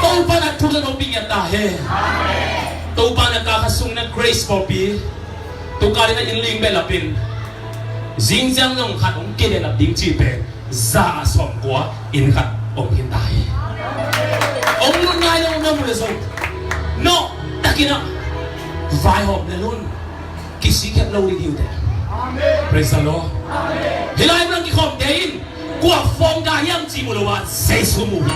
Topa na thu zong hong pia ta hen. Topa na ka kha sung na grace pawlpi. Tua ka ding na inn ling beh lap in. Zingziang nong khat hong kile lap ding ci pen za a sawmkua inn khat om hi ta hi. Ong lun ngai lo na mu le zong, no, takin a vaihawm le lun kisi khet lo ding hi uh teh. Praise the Lord. Hih lai mun kikhawmte in kua phone ka hiam ci mu lo a, Jesu mu hi.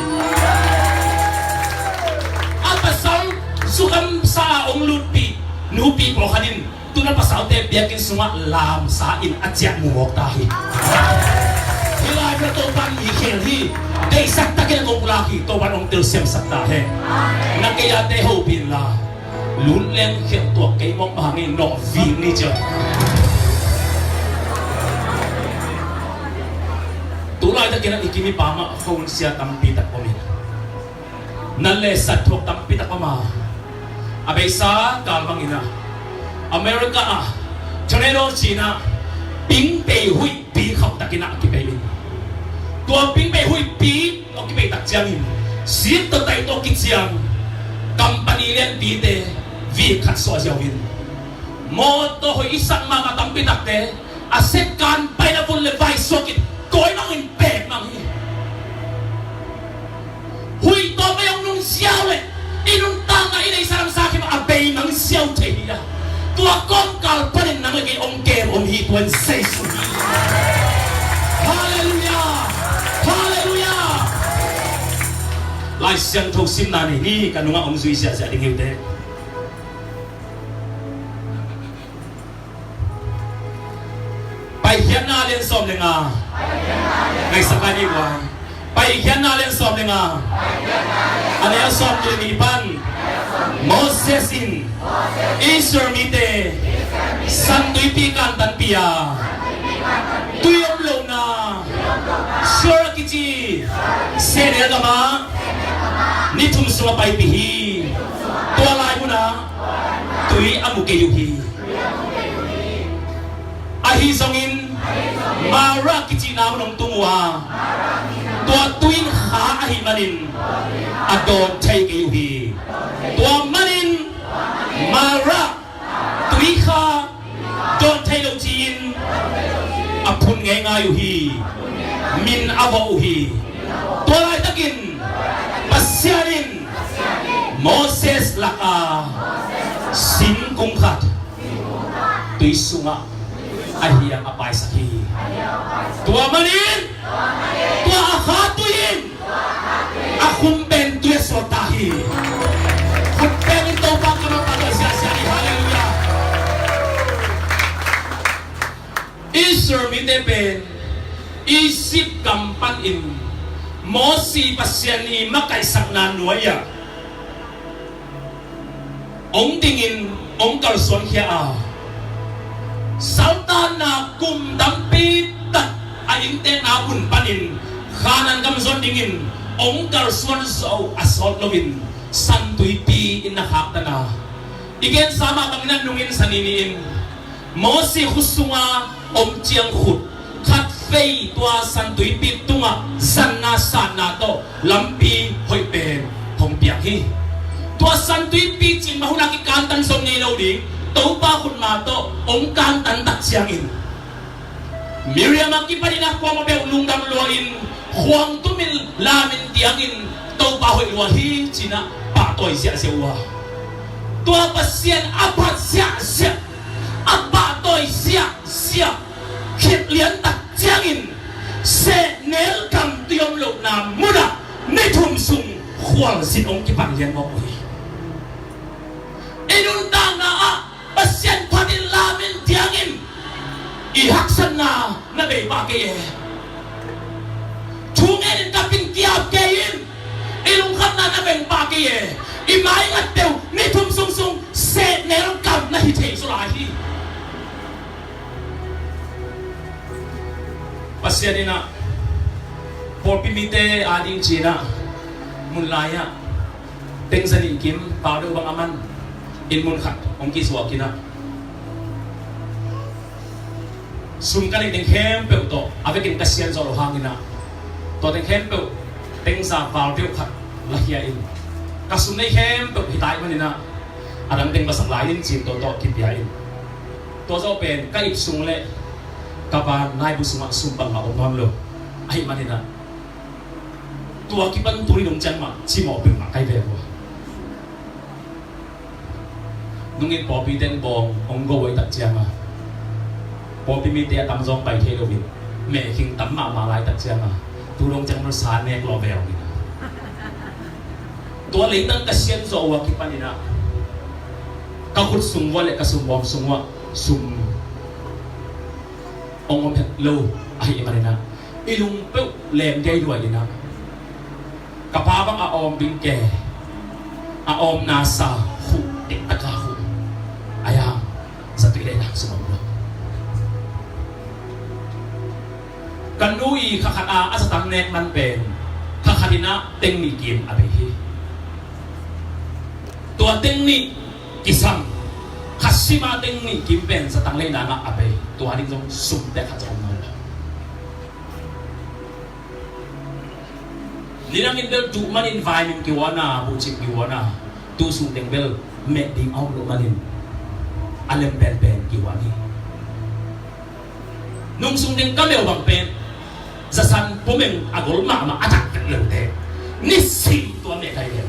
A pasal zukham sa a ong lutpih nupi pawlkhat in, tu na pasalte biakinn sungah lamsa in a ciah mu mawk ta hi. Hih lai mun Topa'n mi khel hi. Deihsak takin a kong pulak hi. Topa'n hong telsiamsak ta hen. Na kei a te hopih inla, lut leng khialh tuak kei mawk, bang hang in nawh ving ni ciah. Tu laitakin a i kim i pam ah khuaun sia tampi tak om in. Nan le sat thuak tampi tak om a, a beisa kal bangin a, America ah tornado ci-in a, pingpei huihpi khauh takin a kipei in. Tua pingpei huihpi a kipei tak ciangin, sik tawh tai tawh kiciang company lianpite vik khat suah ziau in, mawtaw hoih i sak mahmah tampi takte a set kan paina vun le vai suak in, tawi mang in pek mang hi. Huih tawh pai hong nung ziau le i nuntakna i neihsa lamsa khempeuh a bei mang ziau thei hi a. Tua kawmkal panin nang le kei hong kem om hi, tua in Jesu hi. Halleluiah! Halleluiah! Lai Siangtho simna nei ni, ka nungah hong zui ziahziah ding hi uh teh. Paikhiatna lian sawm le nga. Ngaihsak a ni guai. Paikhiatna lian sawm le nga, a neu sawmnih le nih pan. Moses in Israel mite San Tuipi kantanpih a, tui om lohna Shur a kici sehnel gamah ni thum sungah paipih hi. Tua lai munah tui a mu kei uh hi. Ahi zongin Marah kicihna mun hong tung uh a, tua tui in kha ahih manin a dawn thei kei uh hi. Tua manin Marah tui kha dawn thei lo ci-in a phun ngeingai uh hi. Min a vawh uh hi. Tua laitakin Pasian in Moses lakah singkung khat tui sungah a hiang a paisak hi. Tua manin tua a kha tui in a khum pen tui a suak ta hi. Khut pen in Topa kammal pahtawi siasia hi. Halleluiah. Israel mite pen Egypt gam panin Mosi Pasian i makaihsakna nuai-ah hong dingin hong kalsuankhia a, saltanna kum tampi tak a inntekna hun panin Kanaan gam zuan dingin hong kalsuan zo a sawt loin San Tuipi in na khaktan a, i gensa mah bangin a nungin San Ni ni-in Mosi khut sunga om ciang khut khatvei tua San Tuipi tungah zanna satna tawh lampi hoih pen hong piak hi. Tua San Tuipi cing mah hunah kikantan zo ngei lo ding, Topa khut mah tawh hong kantan tak ciangin Miriam a kipanin a kuamah peuh lungdam lua-in khuang tumin lamin tiangin Topa hoih lua hi cinah pahtawi ziahziah uh a, tua Pasian a phat ziahziah, a pahtawi ziahziah khit liantak ciangin Sehnel gam tui om lohna munah ni thum sung khualzin hong kipan lian mawk uh hi. I nuntakna ah Pasian phatin lamin diangin i haksatna na bei pah kei e. Thu ngenin kapin kiap kei in. I lungkhamna na bei pah kei e. I maingat peuh ni thum sungsung sehnel gam na hi thei zaw lai hi. Pasian in ah pawlpi mite ading ci-in ah mun lai-ah teng za nih kim pau deuh bang a man in mun khat hong kisuak in ah sum ka neih teng khempeuh tawh a vekin ka sian zawh loh hangin ah tua teng khempeuh teng za val deuh khat lakhia in ka sum neih khempeuh hi ta ahih manin ah a dang teng va sak lai in ci-in tua tawh kipia in tua zawh pen ka ip sung le ka van laibu sungah sum bangmah om nawn lo. Ahih manin ah tua kipan tuni dong ciang mah cimawh peuhmah kai ve uh a. Nungin pawlpi teng bawng hong go uh i tak ciang a pawlpi mite a tamzaw pai thei loin mehkhing tam mahmah lai tak ciang a tu dong ciang mah sa nek lawh ve uh in a. Tua leitang ka sian zawh uh a kipan in ah ka khut sung uh a le ka sum bawm sung uh a sum hong om het lo ahih manin ah i lung peuh lem kei duai in ah ka pa bang a awm bing ke a awmna sa khuh diktak a khuh a yang zatui le lang sum om lo. Ka nu i kha khat a a zatang nek man pen kha khat in ah teng nih kim a bei hi. Tua teng nih kisam kha sim a teng nih kim pen zatang leina ngah a bei tua ding zong sum te khat zong om nawn lo. Nidangin bel duh manin vainim kihuana buhcim kihuana tu sung teng bel meh ding a om loh manin a lem penpen kihuan hi. Nung sung ding ka mel bang pen zasan pumeng a gol mahmah a tak vek leute nisim tua meh kai lem.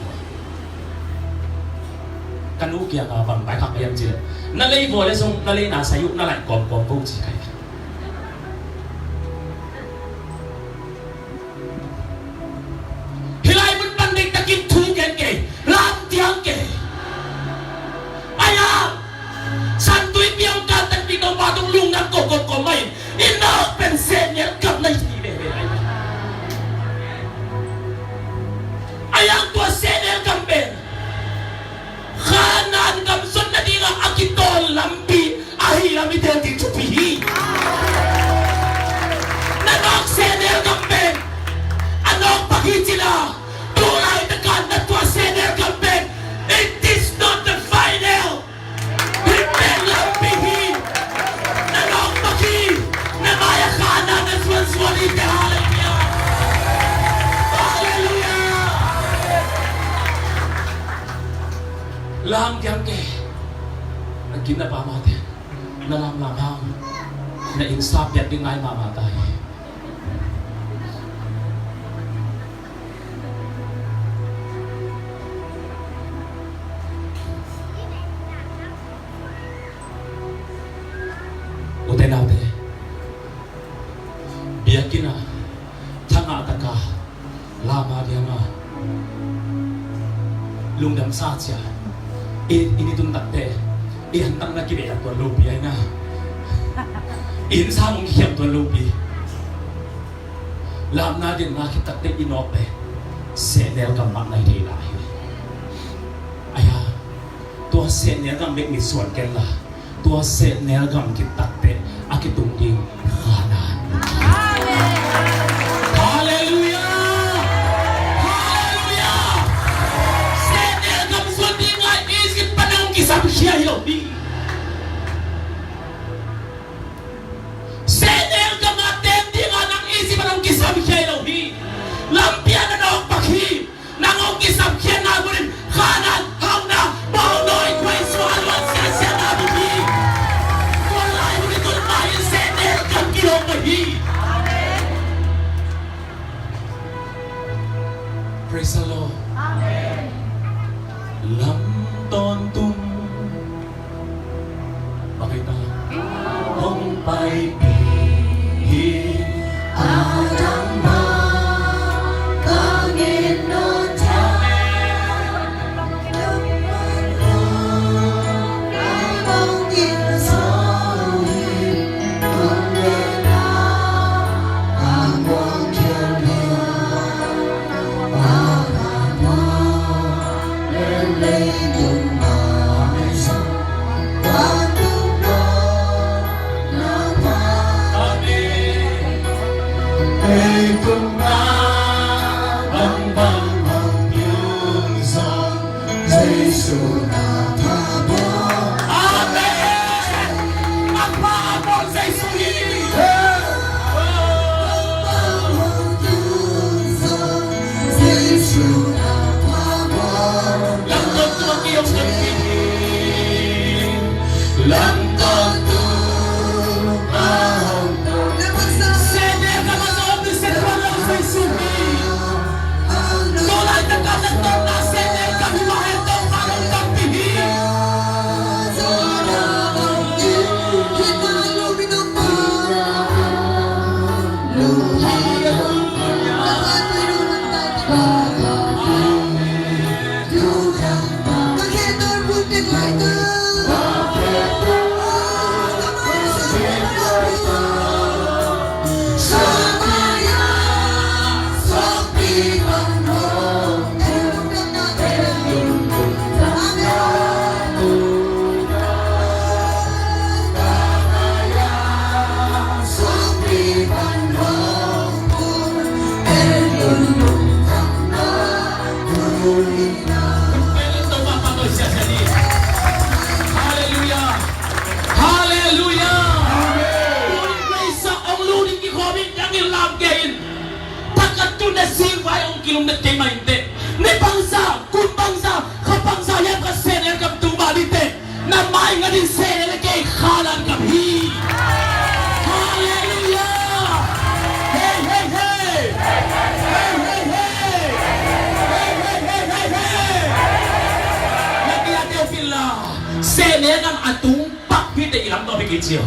Ka nu kianga bang bai khak a yam ci le na lei vua le zong na lei na sayuk na laih kawmkawm vo ci kai. Hih lai mun pan deihtakin thu gen kei lam tiang kei. Aya santui piang kan tan pi tong pa tung lung nan kok kok kok mai in nok pen sehnel gam na hi veve lai. Ayang tua sehnel gam pen Kanaan gam zon nadingah a kitawn lampi ahi lam i tel ding thupi hi. Na nawk sehnel gam pen a nawk pak hi cila tu laitak a na tua sehnel gam pen it is not the final. Hih pen lampi hi. Na nawk pak hi. Na mai-ah Kanaan na zuanzuan hi te. Halleluiah. Halleluiah. Lam kiang ke. Na kin na pa mate na lamlam hang na inn sa piat ding ngai mahmah ta hi. Ute naute biakinn ah thangah taka lama dianga lungdam sa cia i ni tun takte i hantak na kibeh tuan lopi aina i insa mong kikhiam tuan lopi lamna dinna khit takte i nawkte sehnel gam mah nai thei lai hi. Aya tua sehnel gam bek mitsuan kenla tua sehnel gam kitakte a kitung ding Kanaan. Halleluiah. Halleluiah. Sehnel gam zuan dinga Egypt pan hong kisamkhia hi lo ding. Sehnel gam a ten dinga nang Egypt pan hong kisamkhia hi lo hi. Lampi ah na nawk pak hi. Nang hong kisamkhiatna bunin Kanaan hauhna bawngnawi khuaisuah a luan siasia na bup hi. Tua lai bunin tun mah in sehnel gam kilawm mah hi. Praise the Lord. Amen. Lam tawntung bang hi ta hong paipih hi. Halleluiah. Halleluiah. Ong lut in kikhawm in, dang in lam kei in. Takah tu na singvai ong kilumlet kei mah inteh. Ni bangzah, kum bangzah, kha bangzah hiam kha sehnel gam tung mah inteh. Na mai ngat in sehnel kei khalan gam hi. Halleluiah. Hey, hey, hey. Hey, hey, hey. Hey, hey, hey, hey, hey. Na kia teu pin la. Sehnel gam a tung pak hi teh i lam tawh bek i ci uh.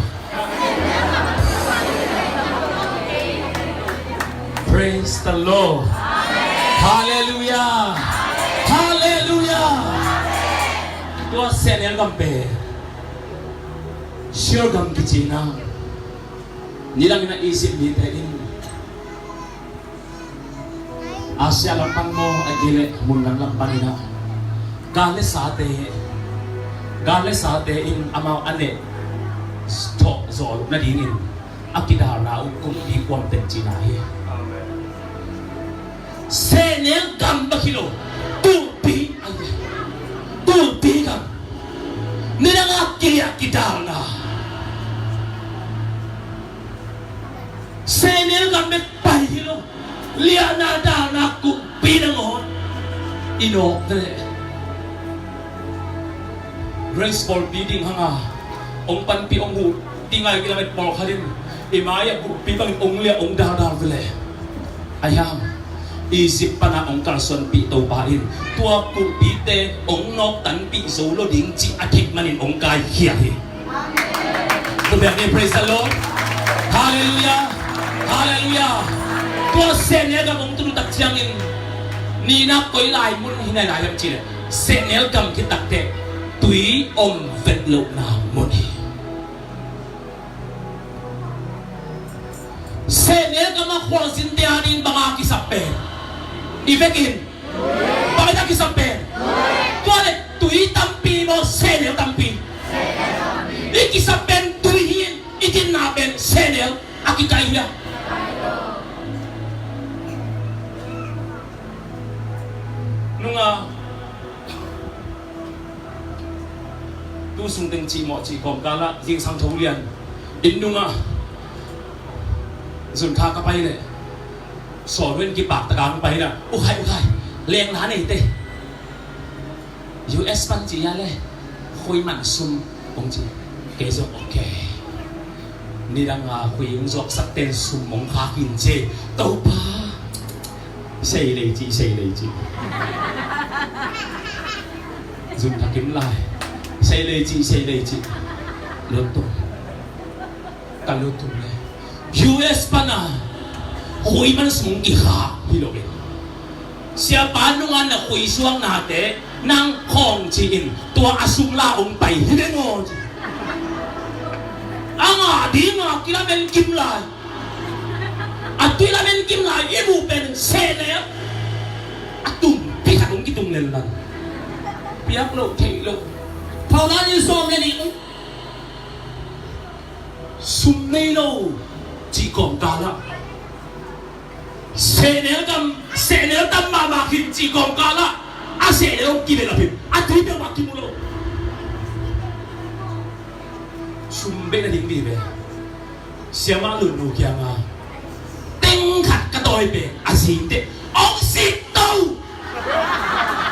Praise the Lord. Halleluiah. Halleluiah. Tua sehnel gam pen Seir gam kici in ah, nidang in ah Egypt mite in Asia lam pan maw, a gile mun dang lam pan in ah, gal le sate, gal le sate in amau a neh thawh zawh loh nadingin a kidalna uh kumpi kuam teng cihna hi. Sehnel gam bek hi lo, kulpi, kulpi gam. Nidang a kiliah kidalna. Sehnel gam bek pai hi lo. Liahna dalna kumpi nangawn i nawk ve. Grace pawlpi ding hanga ong panpih ong huh ding a i kilamet pawlkhat in i mai-ah kumpi bangin ong liah ong daldal ve le. Ahi hang Egypt pana ong kalsuanpih Topa in tua kulpite ong nawktanpih zo lo ding cih a theih manin ong kaikhia hi. Tua biakni, praise the Lord. Halleluiah. Halleluiah. Tua sehnel gam ong tun tak ciangin nina koi lai mun hi nai lai hiam cih leh sehnel gam khit takteh tui om vet lohna mun hi. Sehnel gam a khualzinte a ding banga kisap pen i vekin bang a kisap pen. Tua le tui tampi maw, sehnel tampi. I kisap pen tui hi in i dinna pen sehnel a kikai hi a. Nunga tu sung teng cih mawh cih kawmkal ah zingsang tho lian inn nungah zunkha ka pai leh sawl hun kipaktak a hong pai in ah, ukhai ukhai, lengla neite, U S pan ci a le khui man sum hong ci. Kei zong okay. Nidang a khui hong zuaksak ten sum hong khak in ci. Topa, sei lei ci, sei lei ci. Zun thakim lai. Sei lei ci, sei lei ci. Lutung. Ka lutung le U S pana khui man sum hong kikhak hi lo in. Siapa nungah na khui suaknate nang khawng ci-in tua a sum la hong pai hi veng aw ci. A ngah dinga kilamen kim lai. A tui lamen kim lai i muh pen sehnel a tumpi khat hong kitung lel lan. Piak loh theih loh. Paulan in sawm le nih sum nei lo cih kawmkal ah Sehnel gam, sehnel tam mahmah khin cih kawmkal ah a sehnel hong kivelh a phin a tui peuhmah kimu lo. Sum beh na ding vive. Siamah Lun nu kiangah teng khat ka tawi pen a zing teh hong sik to.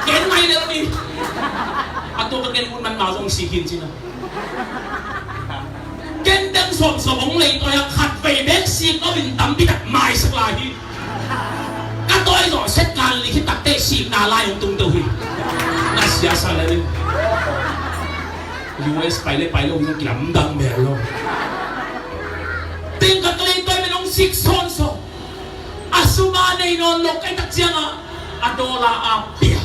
Ken mai lel ni. A tua ka ken mun man ma zong sik hin cina. Ken dang sawmsawm hong lei tawi a khat vei bek sik lo in tampi tak maisak lai hi. Ka tawi zawh set kal nih hi takteh sikna lai hong tung to hi. Na sia sa lel in. U S pai le pai lo hong kilamdang mel lo. Teng khat ka lei tawi men hong sik sawnsawn. A sum a nei nawn lo kai tak ciangah a dollar a pia.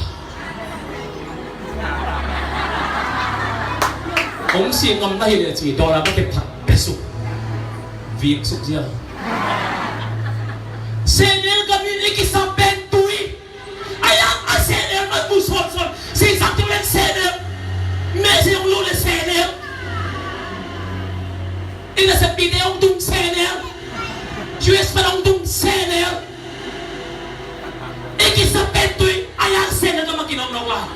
Hong si ngam na hi le ci dollar ka kep thak pia suk. Vik suk zia. Sehnel gam in i kisap pen tui. Ai a, a sehnel man bu sawnsawn. Sisak tu le sehnel. Messi hong lu le sehnel. I nasepte hong tung sehnel. U S pan hong tung sehnel. I kisap pen tui a yak sehnel ka makin hong nong lai.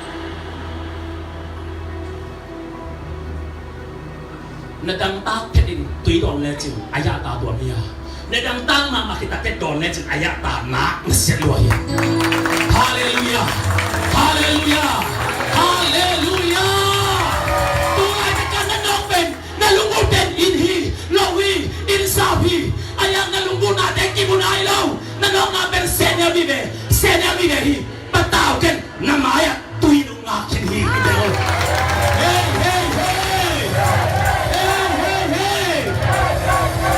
Na dangtak phet in tui dawn lecin a yak ta tuam hi a. Na dangtak mahmah khit takteh dawn lecin a yak ta nak na siat lua hi. Halleluiah. Halleluiah. Halleluiah. Tulaitak a na nawk pen na lungulten inn hi lo hi, inn sap hi. A yak na lunggulhnate kimu nai lo. Na nawkna pen sehnel vive, sehnel vive hi. Patau ken na mai-ah tui nong ngak khin hi. Hei, hei, hei. Hei, hei, hei.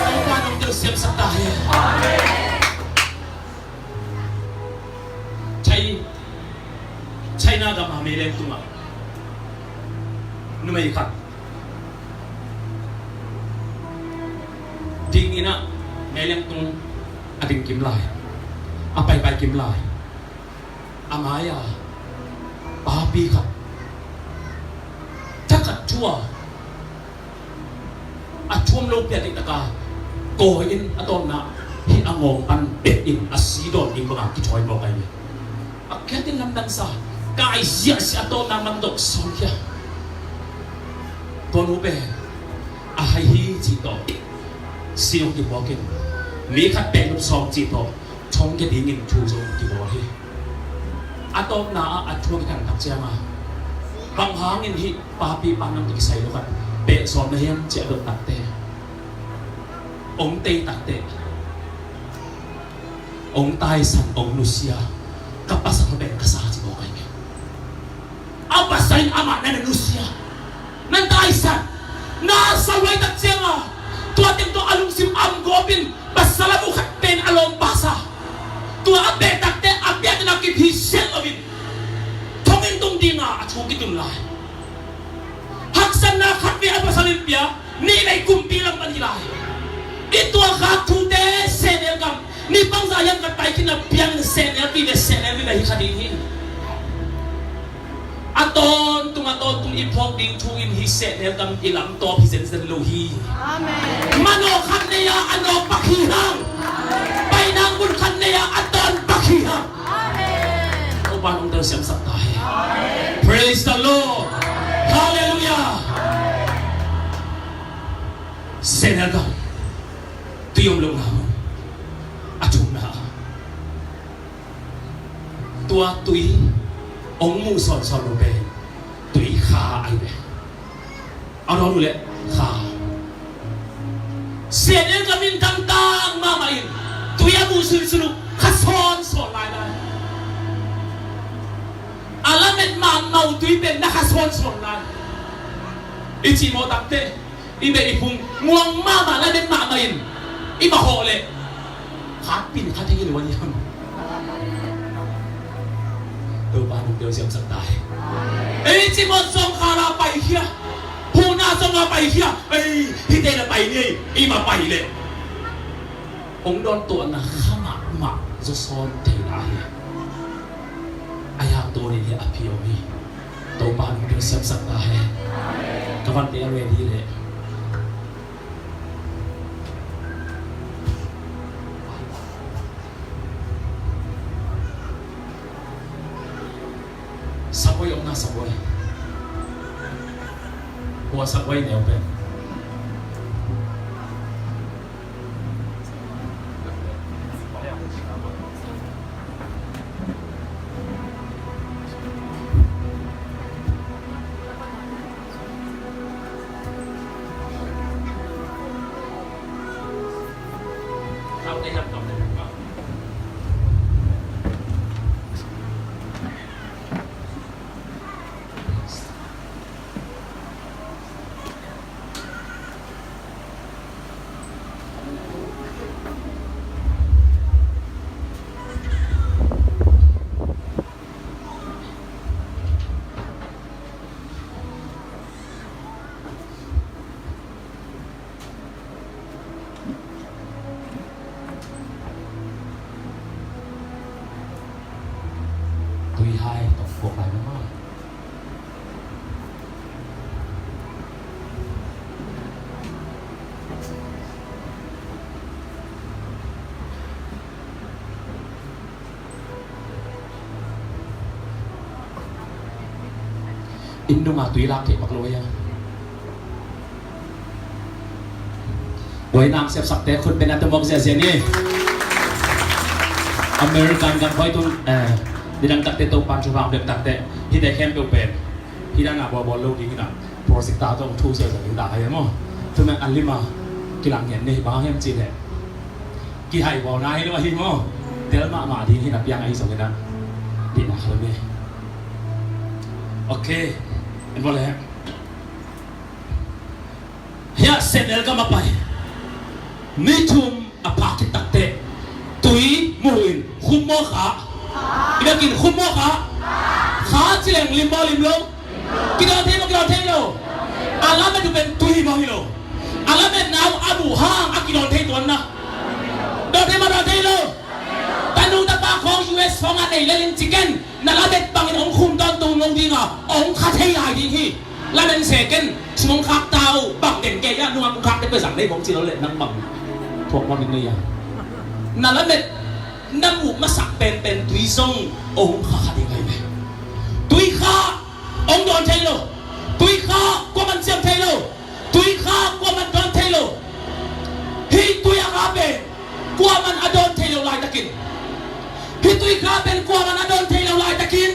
Topa nong telsiamsak ta hen. Chai, China gam a meileng tungah numei khat ding in ah meileng tung a ding kim lai, a paipai kim lai. A mai-a papi khat thakhat thu a a thuam lo pian ding taka kawi in a tawpna hih a ngawng pan bek in a si dawn ding banga kithawi mawk ahi ve. A kiatin lamdang sa kai ziahziah a tawpna man dok sawm khia. Tua nu pen a hai hi cih tawh si hong kibuak in mi khat pek lup sawm cih tawh thong kia dingin thu zong kibawl hi. A tawpna ah a thu a kikan tak cianga bang hangin hih papi pa nang tawh kisai lo khat peh sawm na hiam ci a dot takteh, ong tei takteh, ong taisan, ong nusia, ka pasal pen ka sa ci mawk ahi ve. A pasal in amah na na nusia, na taisan, na sa huai tak cianga tua teng tawh a lungsim am gawpin pasal a mu khat pen a lawmpa sa. Tua a peh takteh a piakna kip hi siat loin thongin tung dinga a thu kitun lai. Haksatna khat vei a pasal in pia, nih vei kumpi lam pan hi lai. I tuakhak thute sehnel gam, ni pangza hiam khat pai khin a piang sehnel vive, sehnel vive hi kha ding hi. A tawntung a tawntung i phawk ding thu in hih sehnel gam i lam tawp hi zenzen lo hi. Amen. Manawh khat nei-a a nawh pak hi hang. Painang mun khat nei-a a tawn pak hi hang. Amen. Topa nong telsiamsak ta hen. Praise the Lord. Hallelujah. Sehnel gam tui om lohna a thumna tua tui hong muh sawnsawn lo pen tui kha ahi ve. A dawn uh leh kha. Sehnel gam in dangtak mahmah in tui a muh sunsun uh kha sawnsawn lailai. A lamet mahmah uh tui pen na kha sawnsawn lai. I cih mawh takteh i beh i phung muang mahmah lamet mahmah in i mah hawh leh khat pin khat hi lo a hiam? Topa nong telsiamsak ta hen. Ei cimawh zong khala paikhia, huhna zong a paikhia. Ei hite na pai ni ei, i mah pai leh hong dawn tuahna kha mahmah zaw sawn thei lai hi. A hiang tunin hi a phi om hi. Topa nong telsiamsak ta hen. Ka vante a ready leh Sabuai om na, sabuai. Kua sabuai neu pen? Tui hai tawh kuak lai mah. Inn nungah tui lak theih bak lo ei a. Buaina hong sepsakte khut beng a tum mawk ziahziah ni. American gam hoih tung, eh, nidang takte Topan thupha hong piak takte hihte khempeuh pen hih dan a bawlbawl lo ding hi na. Projector tawh hong thu ziahziah ding dah hi maw. Tua manin a lim a kilang ngen ni, bang hang hiam cih leh kihaibawl na hi lo ahi maw. Tel mahmah ding hi na, piang ahi zongin a, dihna khat om hi. Ok. En bawl leh. Hiah Samuel gam a pai. Mi thum a phak khit takteh tui mu in khum maw kha? I biakinn khum maw kha? Kha ci leng lim maw lim lo? Kidawn thei maw kidawn thei lo? A lamet uh pen tui maw hi lo? A lametna uh a muh hang a kidawn thei tuan na. Dawn thei maw dawn thei lo? Tanu tapa khawng U S khawng a nei lel in ci ken, na lamet bangin hong khum tawntung lo ding a, hong kha thei lai ding hi. Lamen se ken, sum hong khak ta uh, bang den kei a, nungak hong khak te peuh zang nei bawng ci lo leh nang bang thuak bang ding nei a. Na lamet na muh masak penpen tui zong hong kha kha ding ahi ve. Tui kha hong dawn thei lo. Tui kha kuaman ciam thei lo. Tui kha kuaman dawn thei lo. Hih tui a kha pen kuaman a dawn thei lo laitakin, hih tui kha pen kuaman a dawn thei lo laitakin,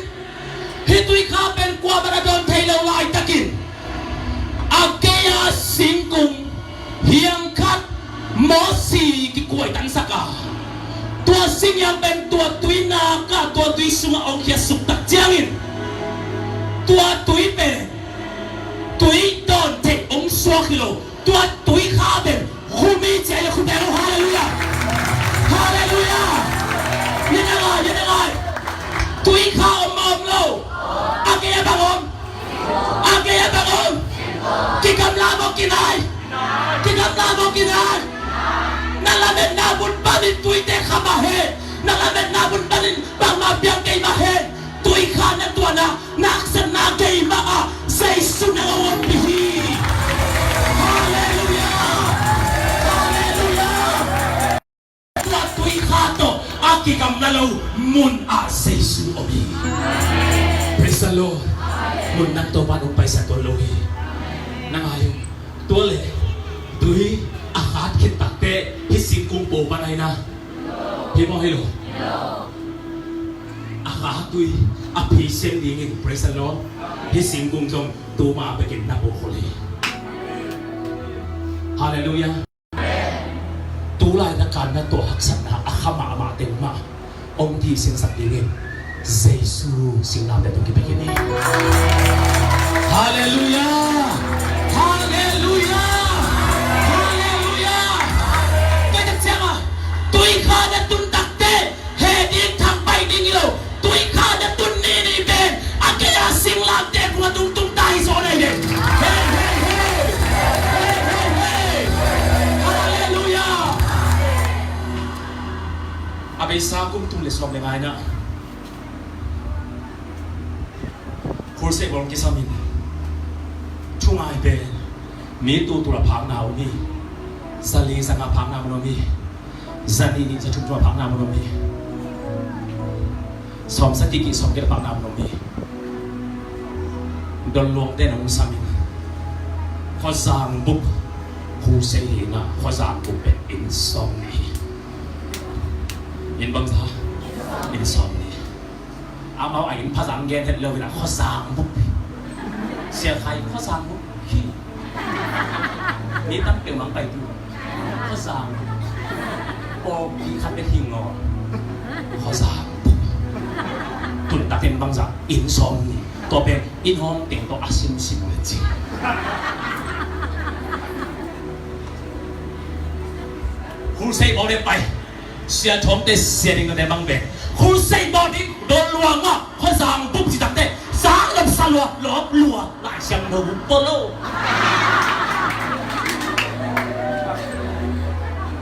hih tui kha pen kuaman a dawn thei lo laitakin, Acacia singkung hiang khat Mosi kikuaitansak a, tua singhiang pen tua tui nak ah, tua tui sungah hong khiatsuk tak ciangin tua tui pen tui dawn theih hong suak hi lo. Tua tui kha pen khum hi ci a, khum hi lo. Halleluiah. Halleluiah. Hi na ngai, hi na ngai. Tui kha om mah om lo? A gei a bang om? A gei a bang om? Kigamla maw kinai? Kigamla maw kinai? Na lametna mun panin tuite kha mah hen. Na lametna mun panin bangmah piang kei mah hen. Tui kha na tuahna, na haksatna gei mah ah Jesu na ngawh om hi. Halleluiah. Halleluiah. Tua tui kha tawh a kigamla lo mun ah Jesu om hi. Praise the Lord. Mun dang Topa nong paisa tuan lo hi. Na ngai un. Tua leh tui a khat khit takteh hih singkung po pan ahi na. Hi maw hi lo? A kha tui a phi sem dingin, praise the Lord, hih singkung zong tuma bekin na po khol hi. Halleluiah. Tulai na kan na tua haksatna a kha mahmah teng mah hong dih sinsak dingin Jesu singlamteh tung kipia khin hi. Halleluiah. Halleluiah. Halleluiah. Tua tak ciangah tui kha na tun takteh he ding thangpai ding hi lo. Tui kha na tun ni ni pen Acacia singlamteh kung a tungtung ta hi zaw na hi ve. Hei, hei, hei. Hei, hei, hei. Halleluiah. A beisa kum thum le sawm le nga-na ah Crusade bang kisam in, thungai pen mi tul tul a phakna om hi. Za li za nga phakna mun om hi. Za nih nih za thum thum a phakna mun om hi. Sawm sagih gih sawm giat a phakna mun om hi. Don luangte nong samin Khuazang bup, Khusei hi na, Khuazang bup pen inn sawm ni. Inn bangza? Inn sawm ni. Amau a inn phazang gen het lo hi na, Khuazang bup. Sia khai Khuazang bup hi. Mi tam peuh mang pai tu. Khuazang bup. Pawlpi khat bek hi ngaw. Khuazang bup. Tun takin bangza? Inn sawm ni. Tua pen inn hawm teng tawh a simsim le ci. Khusei bawl le pai. Sia thawmte sia ding nate bang pen Khusei bawl ding. Don luang ah Khuazang bup ci takte sang lop sa lua, lop lua. Lai Siangtho bup pol lo.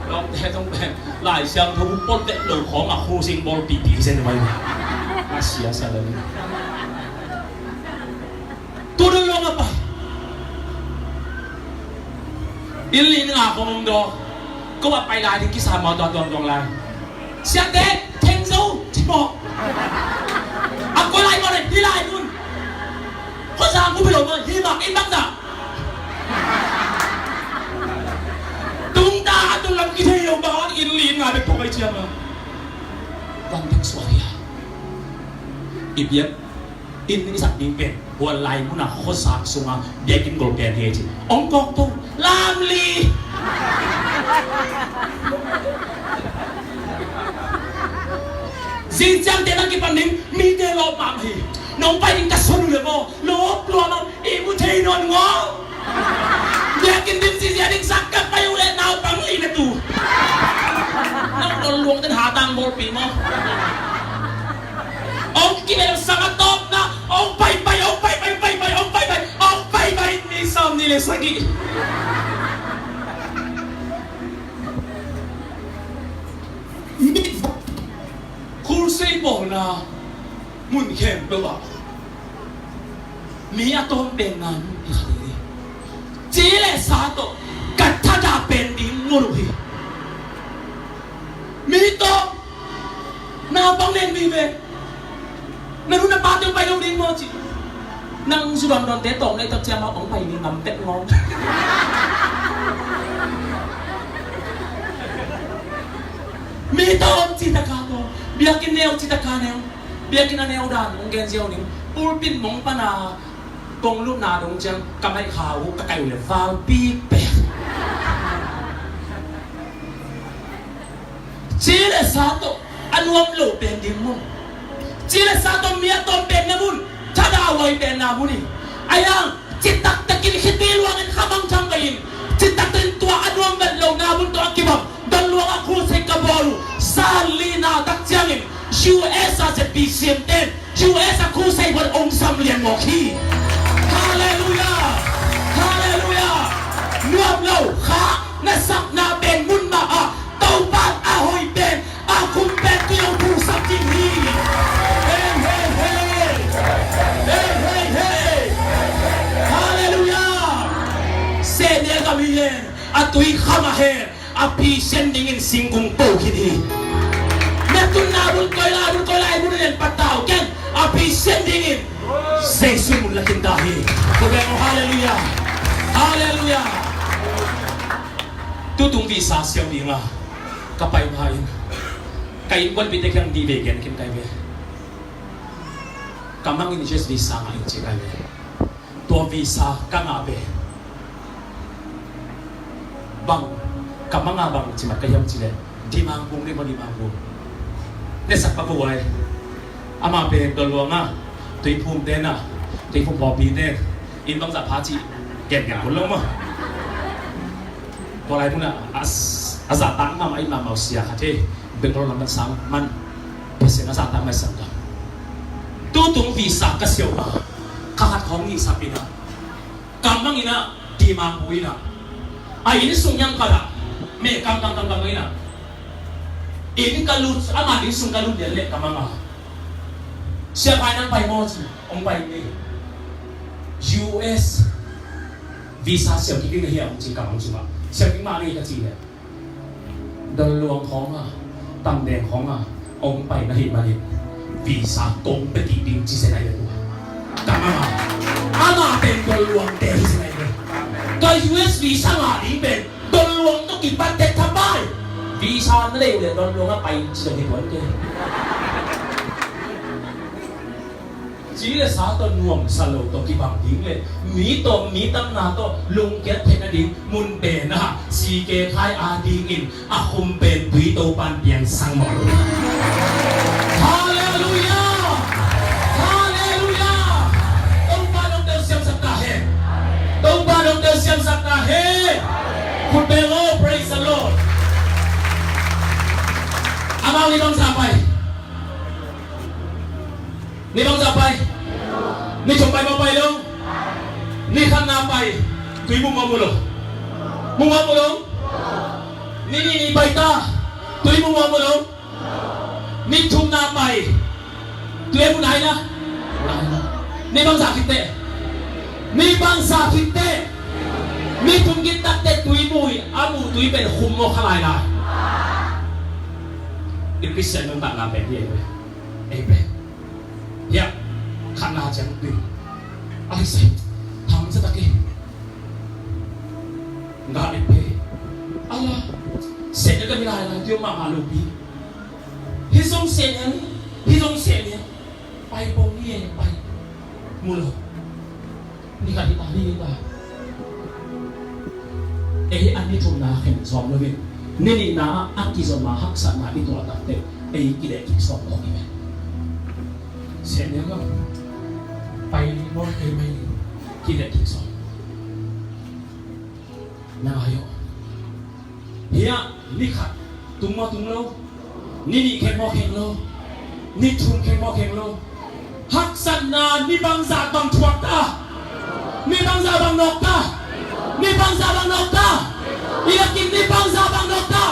Lawmte tong pen Lai Siangtho bup pol tek lo khawng a Khusei bawl pipi zen mai. A sia sa lo ni. Tu dun luang a pai. Inn li nga khawng om daw. Ko a pai lai ding kisa ma tua tuang tuang lai. Siate, theng zo ci mawh. A kua lai mawh le hi lai un. Khuazang bup hi lo mawh, hi mah, inn bangza? Tung ta a tung lam kithei lo mah, inn li nga bek thawk ai ciang a. Kan tek suak hi a. I biak inn i sak ding pen huan lai mun a khuasak sung a biakinn gol pen hi ci. Ong kawk to lam li. Zing ciangte nang kipan ding mite lawp mahmah hi. Nong pai ding ka son uh le maw, lawp lua mah, i mu thei nawn ngaw. Biakinn dim zizia ding sak ka pai uh le naupang li na tu. Nang don luang ten hatang bawlpi maw. Ong kibel sang a tawpna, ong pai pai, ong pai pai, pai pai, ong pai pai, ong pai pai, mi sawm ni le sagih. Mi Khusei bawlna mun khempeuh ah mi a tawm penna mun khat hi. Ci le sa tawh ka thadah pen ding mun uh hi. Mi tawm na bang nen mi ve. Na nu na pa teng pai lo ding maw ci. Nang zu don donte tawm na i tawm ciang maw ong pai ni ngam pek ngawng. Mi tawm ci taka tawm. Biakinn neu ci taka neu. Biakinn a neu dan ong gen ziau ning. Pulpit mong pana kong lutna dong ciang ka maih kha uh ka kai uh le valpi pek. Ci le sa tawh a nuam lo pen ding mun. Ci le sa tawh mi a tawm penna mun. Thadah huai penna mun hi. A yang citak takin khitui luangin khamang thang pai in. Citak takin tua a nuam vet lo na mun tawh a kibang. Don luang a Khusei ka bawl uh. Sa lina tak ciangin U S a Z P C M ten U S a Khusei buan ong sam lian mawk hi. Halleluiah. Halleluiah. Nuam lo kha na sakna pen mun mah ah Topa a hoih pen a kum pen tui ong thu sam ding hi. Hei hei hei. Hei hei hei. Halleluiah. Sehnial gam hi hen. A tui kham a hen. A Pasian dingin singkung po khin hi. Miatunna bul koila bul koila ai bul nen patau ken a Pasian dingin Jesu mun lakin ta hi. Ko beng halleluiah. Halleluiah. Tutung visa siau dinga ka pai ma in ka innkuanpihte kiang dih ve gen kin kai ve. Ka mangin Jesus visa ngah in ci kai ve. Tua visa ka ngah ve. Bang ka manga bang cimat ka hiam cileh Dimangbu ni maw Dimangbu. Nesak pa buai. Ama pen don luanga tuiphum tena tuiphum pawpi te in bangzah pha ci gengen kun lo maw. Tua lai munah a zahtak mahmah i mahmah uh sia khat hi. Bangalore lam man sang man Pasian a zahtak mai sang ka tutung visa ka siau a kha khat khawng ngisap inah ka mang inah Dimangbu inah a inn sung hiang khatah meh kangkang kangkang inah inn ka lut ama inn sung ka lut lian leh ka mang a siapai nang pai maw ci hong pai ni. U S visa siau kik ding na hi a hong ci ka mang sungah siau kik mah ni ka ci leh Don luang khawng a, tamdeng khawng a hong pai na hih manin visa kong pia kik ding ci zen ahi a tua. Ka mang a, ama Don luang te hi sing ahi ve. Ka U S visa ngah ding pen don luang tawh kipat tek thapai. Visa na lei uh leh don luang a pai ci dong hi tuan ke. Ci le sa tawh nuamsa lo tawh kibang ding le mi tawh mi tamna tawh lungkiat theihna ding mun pen ah C K Khai a dingin a khum pen tui Topa'n piangsak mawk lo hi. Halleluiah! Halleluiah! Topa nong telsiamsak ta hen. Topa nong telsiamsak ta hen. Khut beng aw, praise the Lord. Amau ni bangzah pai? Ni bangzah pai? Ni thum pai maw, pai lo? Ni khatna pai, tui mu maw mu lo? Mu maw mu lo? Ni nih ni pai ta, tui mu maw mu lo? Ni thumna pai, tui mu nai na? Ni bangzah khit teh? Ni bangzah khit teh? Ni thum khit tak teh tui mu hi, a mu tui pen khum maw kha lai lai? I Khristian nuntakna pen hi ei ve. Ei ve. Hiah khatna ciang ding a hi se. Hamsa tak hi. Nga et phei. Ala, sehnel ka mi lai lai tio mahmah lo pi. Hih zong sehnel, hih zong sehnel. Pai pong ni e, pai. Mu lo. Ni khat hi ta, ni hi ta. Ei a ni thumna khen sawm lo in, ni nihna ah a kizom a haksatna i tuah tak teh ei kileh kik sawm lo hi ve. Sehnel lo. Pai maw, ei mai kileh kik sawm. Na ngai aw. Hiah ni khat tung maw tung lo? Ni nih kheng maw kheng lo? Ni thum kheng maw kheng lo? Haksatna ni bangzah bang thuak ta? Ni bangzah bang nawk ta? Ni bangzah bang nawk ta? I lakin ni bangzah bang nawk ta?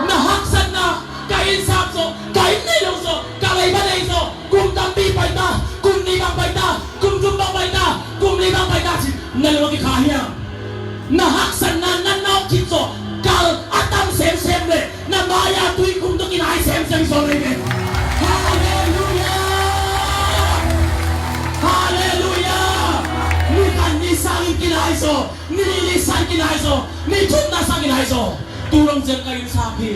Na haksatna, ka innsap zaw, ka inn nei lo zaw, ka leiba nei zaw, kum tampi pai ta, kum nih bang pai ta, kum thum bang pai ta, kum li bang pai ta ci, na lung a kikha hiam? Na haksatna na nawk khit zaw, kal a tam semsem le na mai-a tuikhum tawh kinai semsem zaw lei ve. Halleluiah! Halleluiah! Ni khat ni sangin kinai zaw, ni nih ni sangin kinai zaw, ni thumna sangin kinai zaw. Tu dong ciang ka innsap hi.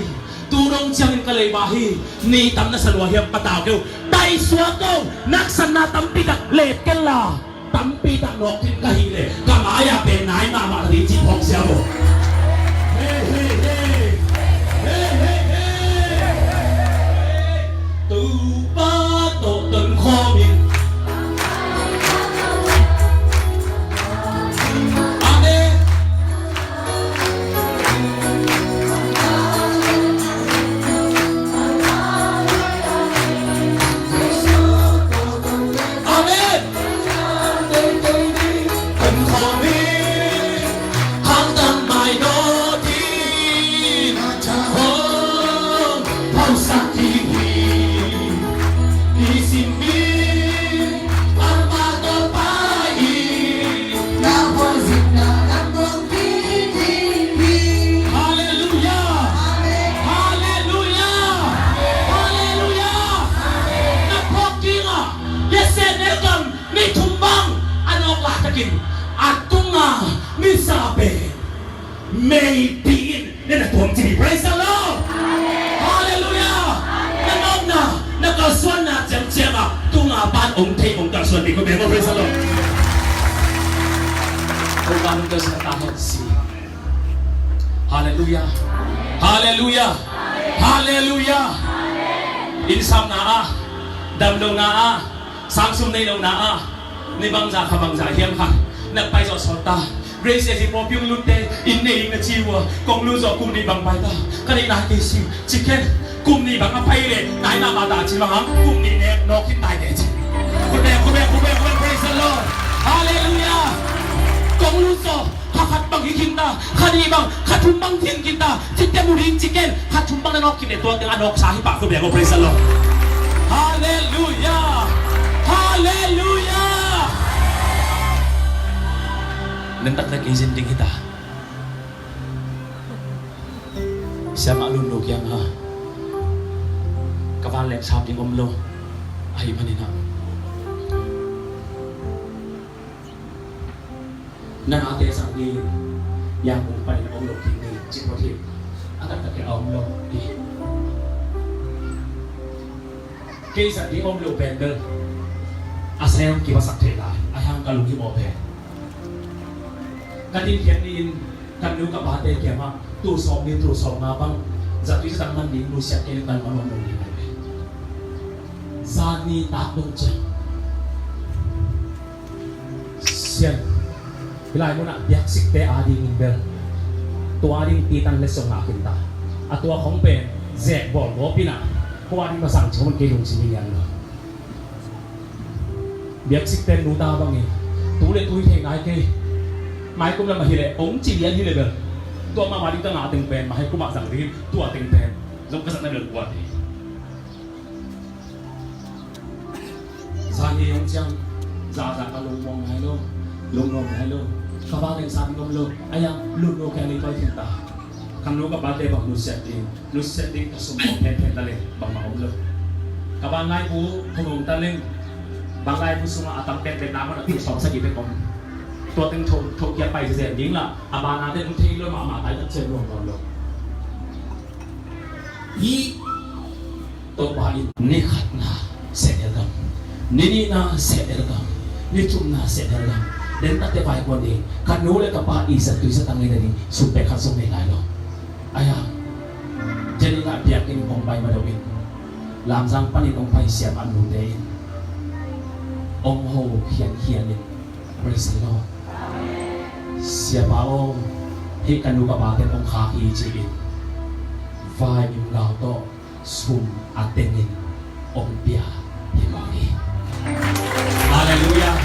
Tu dong ciangin ka leiba hi. Ni tam na sa lua hiam, patau kei uh. Taisuak ko, na haksatna tampi tak lep ken la, tampi tak nawk khin ka hih leh ka mai-ah pen nai mahmah ding ci phawk sia maw. Hei, hei, hei. Hei, hei, hei. Topa tawh tonkhawm in. Amen. Amen. Halleluiah! Halleluiah! Halleluiah! Na phawk ding a, Bethlehem gam ni thum bang a nawk laitakin a tunga misa pen meipi in na na tuam ci hi. Praise the Lord! Halleluiah! Na nawkna, na kalsuanna ciamciam a tunga pan hong thei, hong kalsuan ding ko beng maw. Praise the Lord! Ko kan ka sa tahan si Halleluiah. Halleluiah. Halleluiah. Innsapna ah, damlohna ah, sangsum nei lohna ah, ni bangzah kha bangzah hiam kha na pai zawh sawt ta. Grace e hi pawpiung lutte inn nei ing na ci uh a, kong lut zawh kum nih bang pai ta. Ka nih nai kei si, ci ken. Kum nih bang a pai leh nai mahmah ta ci bang hang, kum nih nek nawk khin nai kei ci. Khut beng, khut beng, khut beng, khut beng, praise the Lord. Halleluiah. Kong lut zawh kha khat bang hi khin ta, kha nih bang, kha thum bang hi khin ta, cihte mu ding ci ken, kha thum bang na nawk khin leh tua teng a nawksa hi pah, khut beng aw, praise the Lord. Halleluiah. Halleluiah. Nen taktak kei zin ding hi ta. Siamah Lun Lu kiang ah ka vanleng sap ding om lo ahih manin ah, Na nate zang ding, Yangon panin om lo ding hi, ci phot hi. A taktak kei a om lo hi. Kei zat ding om lo pen bel a seng kimasak thei lai, a hiang ka lungkim aw pen. Ka din khiat ni-in ka nu ka pate kiangah tul sawm ni tul sawm nga bang zatui zatang man ding nusiat kei le tan man om lo ding hi. Zani tak dong ciang Sian, hih lai munah biaksikte adingin bel tua ading titan le song ngah khin ta. A tua khong pen zek bawl gawp inah ko ading masang cih khong kei lungsim hi lian lo. Biaksikte nu ta bangin tu le tu hi thei ngai kei. Mai kum lam ahileh ong ci lian hileh bel tua mahmah ding ka ngah teng pen mahai kumah zang dingin tua teng pen zong ka zatna bel kuat hi. Zani hong ciang zahzah ka lungmuang nai lo, lungnuam nai lo. Ka vang leng sa ding om lo, a yang lutnu kei a lei pai khin ta. Ka nu ka pate bang nusiat ding, nusiat ding ka sum mawh phenphen ta leng bangmah om lo. Ka vang laibu hong hong ta leng bang laibu sungah a tam penpen na man a tu sawm sagih pek om. Tua teng tho tho kia pai zen ding lah a bana te hong thei lo mahmah tai tak cian nuam nuam lo. Hi Topa in ni khatna sehnel gam, ni nihna sehnel gam, ni thumna sehnel gam, den takte vai kuan ding, ka nu le ka pa i zatui zatang ngeina ding sum pek khat zong nei lai lo. Aya, Jenny na biakinn kong pai ma deuh in Lamzang panin kong pai siam a nute in kong ho khiankhian in. Praise the Lord. Siapa aw, hih ka nu ka pate kong khak hi ci-in vai mim lau tawh sum a tengin ong pia hi mawk hi. Halleluiah.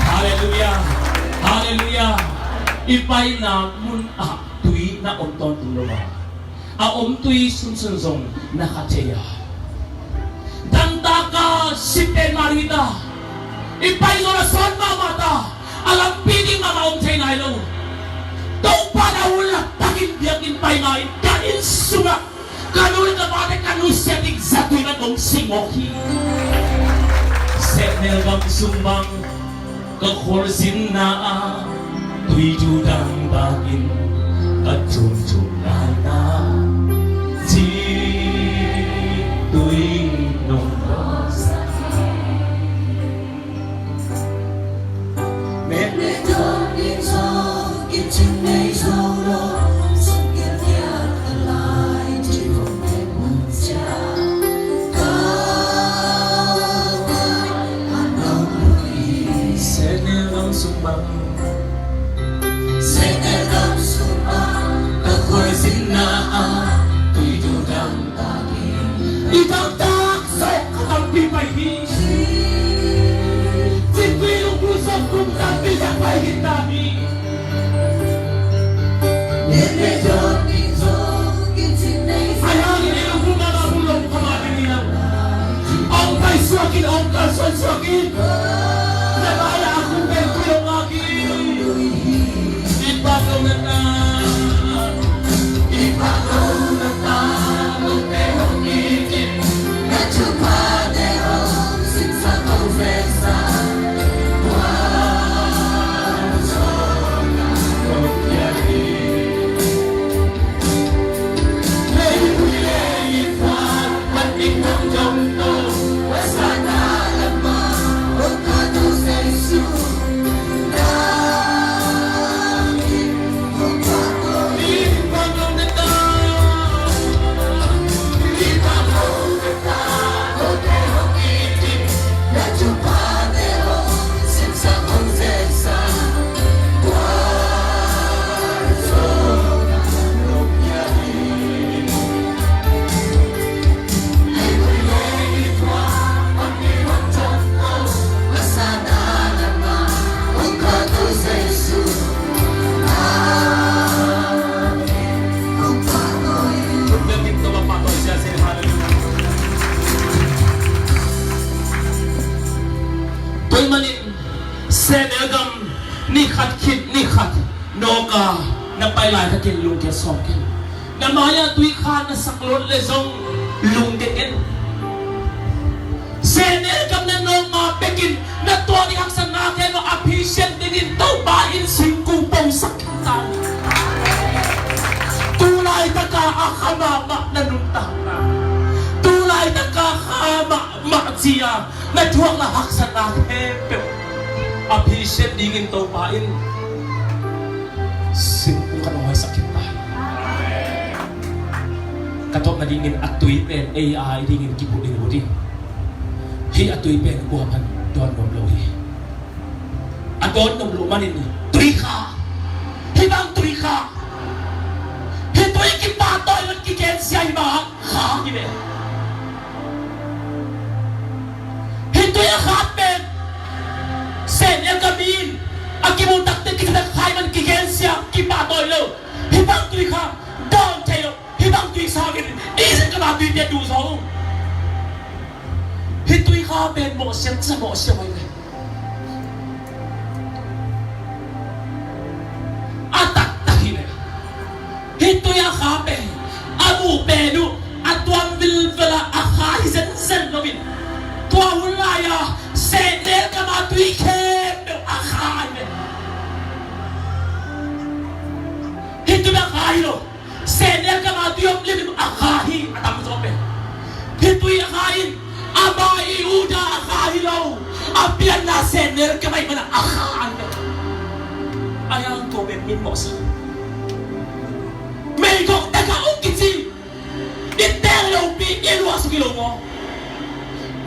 Halleluiah. Halleluiah. I paina mun ah tui na om tawntung lo a, a om tui sunsun zong na kha thei a, dantaka sipte mah ri ta. I pai zaw a sawn mahmah ta. A lampi ding mahmah om thei nai lo. Topa na ulak takin biakinn pai ma in ka inn sungah ka nu le ka pate ka nusiat ding zatui na kong sing awk hi. Sehnel gam sung bang ka khualzinna ah tuitu dang takin ka tumtum laina ci tui nong I taktak zong ka tampi pai hi. Citui lungbu zong kum tampi zong pai hi ta hi. Ai hangin i lungbu mama bu lom kama ding hi na. Ong pai suak in, ong kalsuan suak in. Na bai a kum pen tui ong ngak in. Tua ahih manin sehnel gam ni khat khit ni khat nawka na pai laitakin lungkia sawm ken. Na mai-ah tuikha na sak luat leh zong lungkia ken. Sehnel gam na nawk ma bekin na tuah ding haksatnate zong a phisian dingin Topa in sing sak khin ta hi. Tu laitaka a kha mahmah na nuntakna, tu laitaka kha mahmah ci-a na thuakna haksatna khempeuh a phisiat dingin Topa in singkung kan hong hoihsak khin ta hi. Ka tawpna dingin a tui pen ei a i dingin kiphut ding uh ding. Hih a tui pen kuaman dawn nuam lo hi. A dawn nuam loh manin tui kha. Hih bang tui kha. Hih tui kipahtawi loin kigensia hi mah kha hi ve. Hih tui a kha pen sehnel gam in a kimu takte kicitak kha hi man kigensia kipahtawi lo. Hih bang tui kha dawn thei lo. Hih bang tui sangin Egypt gam a tuite duh zaw. Hih tui kha pen mawhsiam sa mawhsiam ahi ve. A taktak hi ve. Hih tui a kha pen a muh pen uh a tuam vilvel a, a kha hi zenzen loin tua hun lai-a sehnel gam a tui khempeuh a kha hi ve. Hih tui a kha hi lo. Sehnel gam a tui om limlim a kha hi a tamzaw pen. Hih tui a kha in ama i uda a kha hi lo. A pianna sehnel gam ahih manin a kha hi ve. A yang tua pen min mawhsa. Meigong taka ong kici. I teng lopi i luahsuk hi lo maw?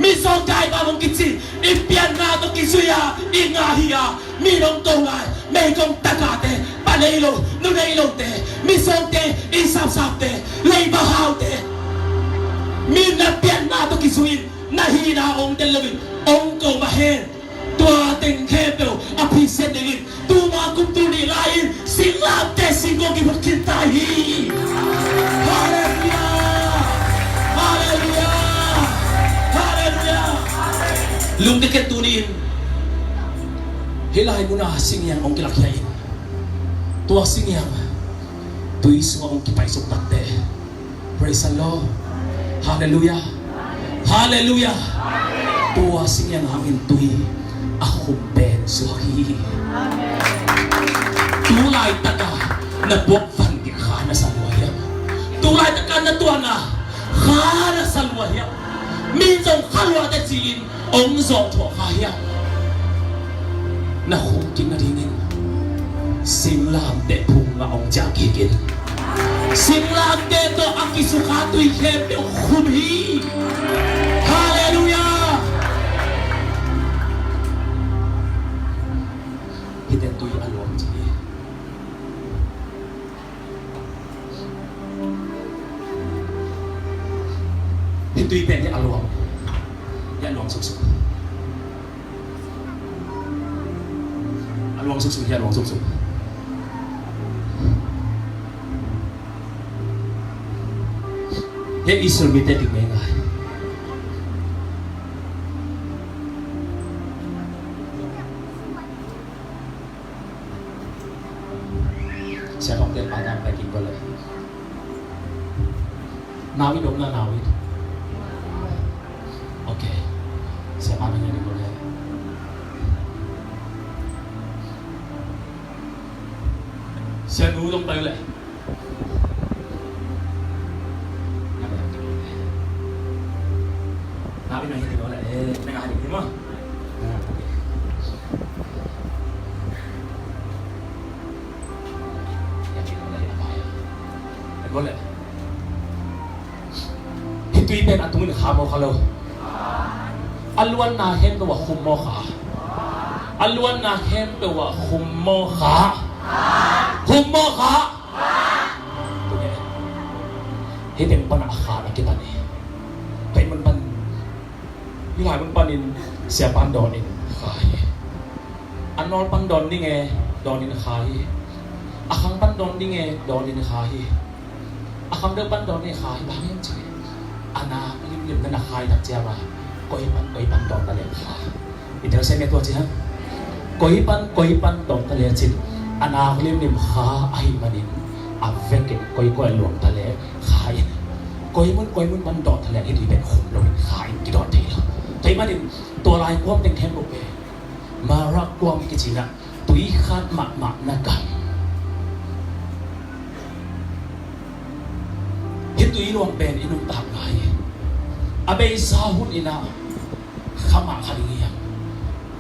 Mizawngte a i bang ong kici, i pianna tawh kizui-a i ngah hi-a, mi nong to lai, meigong takate, pa nei lo, nu nei lote, mizawngte, i sapsapte, leiba haute, mi na pianna tawh kizui-in na hihna ong del loin ong ko mah hen. Tua teng khempeuh a phisiat dingin tuma kum tul nih lai-in singlamteh singkung kiphut khin ta hi. Halleluiah! Halleluiah! Halleluiah! Lungkia ken tuni-in hih lai munah singiang hong kilakhia in, tua singiang tui sungah hong kipaisuk takteh. Praise the Lord. Halleluiah. Halleluiah. Tua singiang hangin tui a khum pen suak hi. Tu laitaka na buak van ding kha na sa lua hiam? Tu laitaka na tuahna kha na sa lua hiam? Mi zong kha lua ta ci-in ong zawh thuah kha hiam? Na khum kik nadingin singlamteh phung ah ong ciah kik in. Singlamteh tawh a kisukha tui khempeuh khum hi. Halleluiah. Hihte tui a luang ci hi. Hih tui pen hi a luang. Hi a luang suksuk. A luang suksuk, hi a luang suksuk. Hi Israel mite dik mei ngai. Sia Thawngte pa nang pai kik ko le. Nau it om na nau it. Ok. Sia pa nang it ko le. Sia nu dong pai le. Nau it na it ko le. Eh, nang it ko le. Ah, ok. Hih tui pen a tungin kha maw kha lo? A luanna khempeuh ah khum maw kha? A luanna khempeuh ah khum maw kha? Khum maw kha? Hih teng pan a kha na kipan hi. Tua hih mun pan, hih lai mun panin sia pan dawnin kha hi. A nawl pan dawn ding e, dawnin kha hi. A khang pan dawn ding e, dawnin kha hi. A khang deuh pan dawn ding e, kha hi. Bang hiam cih leh a nak limlim na na khai tak ciang a, koi pan koi pan dawn ta leh kha. I tel sem e tua ci hang. Koi pan koi pan dawn ta leh cin, a nak limlim kha ahih manin a vekin koi koi luang ta leh kha in. Koi mun koi mun pan dawn ta leh hih tui pen khum loin kha in kidawn thei lo. Tua ahih manin tua lai kuam teng khempeuh pen Mara kuam kici-in ah tui khat mahmah na gam, Tui luang pen i nuntakna hi. A beisa hun in ah khamah kha ding hi hang.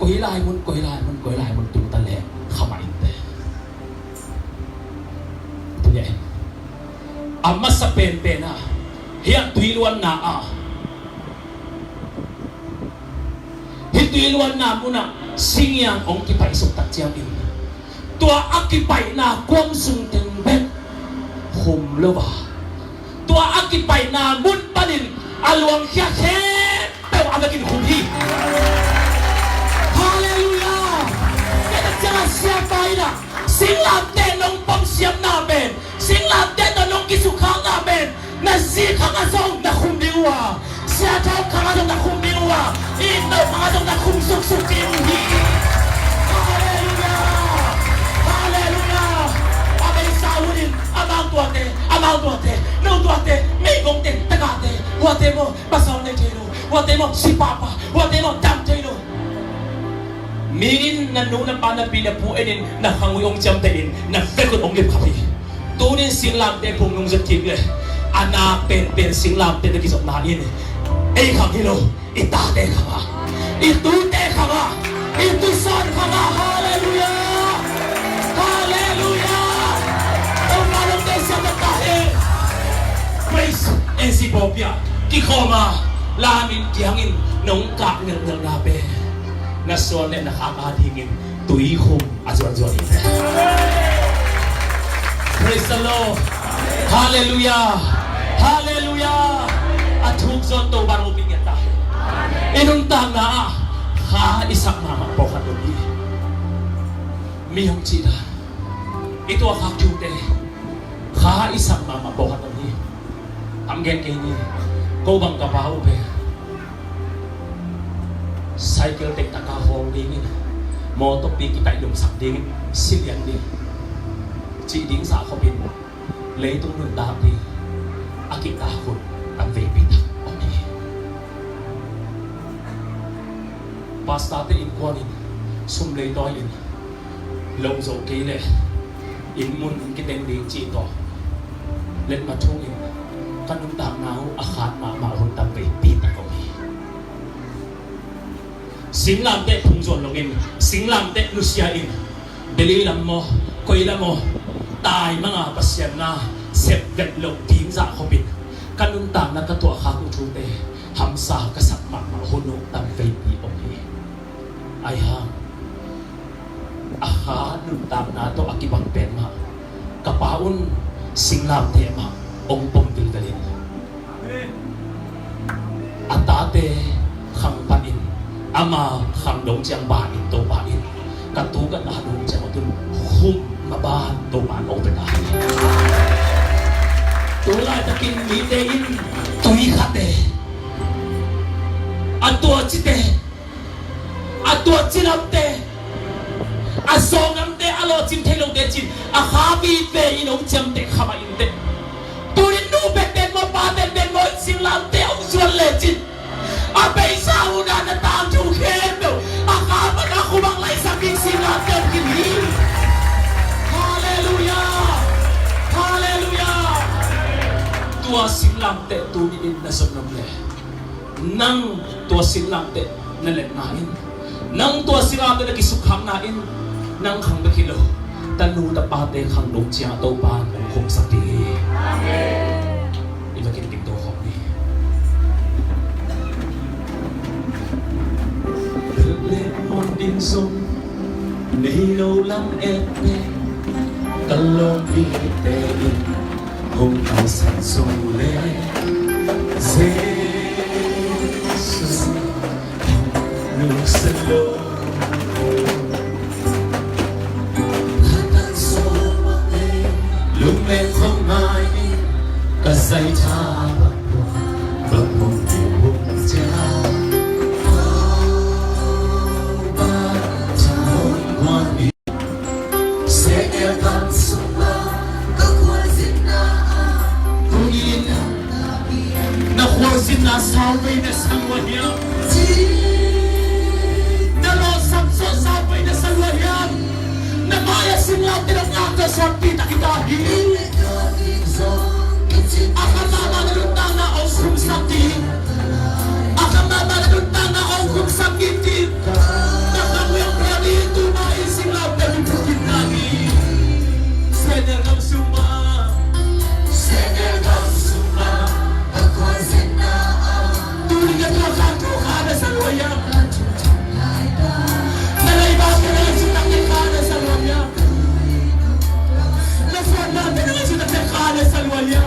Koi lai mun, koi lai mun, koi lai mun tung ta leh khamah inteh. Tui a en. A masa penpen ah hih a tui luanna ah hih tui luanna mun ah singiang hong kipaihsuk tak ciangin tua a kipaihna kuam sung teng bek khum lo a, tua a kipaihna mun panin a luangkhia khempeuh a vekin khum hi. Halleluiah. Tua tak ciangin siapa in ah singlamteh nong pom siamna pen, singlamteh tawh nong kisukkhakna pen na zi khang ah zong na khum ding uh a, sia thau khang ah zong na khum ding uh a, i inn no khang ah zong na khum suksuk ding uh hi. Halleluiah. Halleluiah. A beisa hun in amau tuate, amau tuate, no tuate, meigong teng, tagahte, huate maw, pasal nei thei lo, huate maw, sipapa, huate maw, dam thei lo. Mi in na nu na pa na pi na pu en in na khang uh hong ciamteh in na vek un hong limkhap hi. Tunin singlamteh phung nung zet kik le a na penpen singlamteh na kizopna in ei khang hi lo, i tate khang ah, i tute khang ah, i tusawn khang ah. Halleluiah. Halleluiah. Topa lungdam siam na ta hi. Praise and worship pawlpi ah kikhawm a, lam in kiang in nong kah ngelhngelhna pen na suan le na khak adingin tui khum a zuanzuan hi. Praise the Lord. Halleluiah. Halleluiah. A thuk zaw Topa hong pi ngiat ta hi. I nuntakna ah kha i sak mahmah pawlkhat om hi. Mi hong cih dan, i tuahkhak thute kha i sak mahmah pawlkhat om hi. Tam gen kei ni, ko bang ka pa uh pen cycle tektak a hawl dingin, mawtawpi kitaih lumsak dingin, si lian ding cih ding zah khopin leitung nuntak ding a kihtak hun tam veipi tak om hi. Pastor te innkuan in sum leitawi in lo zo kei leh inn mun kiteng ding cih tawh letmat thungin ka nuntakna uh a khat mahmah hun tam veipi tak om hi. Singlamteh phung zuan loin, singlamteh nusia in, Delhi lam maw, koi lam maw, taimang a Pasian na sep vet loh ding zah khopin ka nuntakna ka tuahkhak uh thute hamsa ka sak mahmah hun uh tam veipi om hi. Ahi hang a kha nuntakna tawh a kibang pen mah ka pa un singlamteh mah hong pom vilvel in, a tate khang panin ama khang dong ciang ban in Topa in ka tu ka ta dong ciang a tun khum ma ban Topa in hong pia ta hi. Tu laitakin mite in tui khate, a tuacite, a tuaci lamte, a zawng lamte, a lawhcin thei lote cin a kha vive in hong ciamteh khamah inteh. Tunin nu penpen maw, pa penpen maw in singlamteh hong zuan lecin a beisa hun ah na tangthu khempeuh a kha pan a khubang laisak ding singlamteh hong khin hi. Halleluiah. Halleluiah. Tua singlamteh tuni in na zon nop le nang tua singlamteh na letna in, nang tua singlamteh na kisukkhakna in nang khang bek hi lo, tanu tapate khang dong ciang a Topa in hong khumsak ding hi. I va kiding to khawm ni. Belh le muan ding zong nei lo lam et pen ka lawm ding te in hong tangsan zong le Jesu nusia lo. Lungmen khong ngai in ka sai tha bak bak bak bak bak bak bak. Sehnel gam sung ah ka khualzinna ah, tuni in na khualzinna sauvei na sa lua hiam? Na lawhsam sauvei na sa lua hiam? Na mai-ah singlamteh dong ngaktua suanpi tak hi ta hi. A khamama na lutang na ong khumsak ding. A khamama na lutang na ong khumsak ding. Na khamwiang pia ding tu ma i sing lau pe ding pukin na hi. Senel gam suma. Senel gam suma. Ka khuazin na a. Tu ni ka tua khan tu khan na sa lua ya. Na lei ba ke na lei su tak ke khan na sa lua ya. Na suan na ke na lei su tak ke khan na sa lua ya.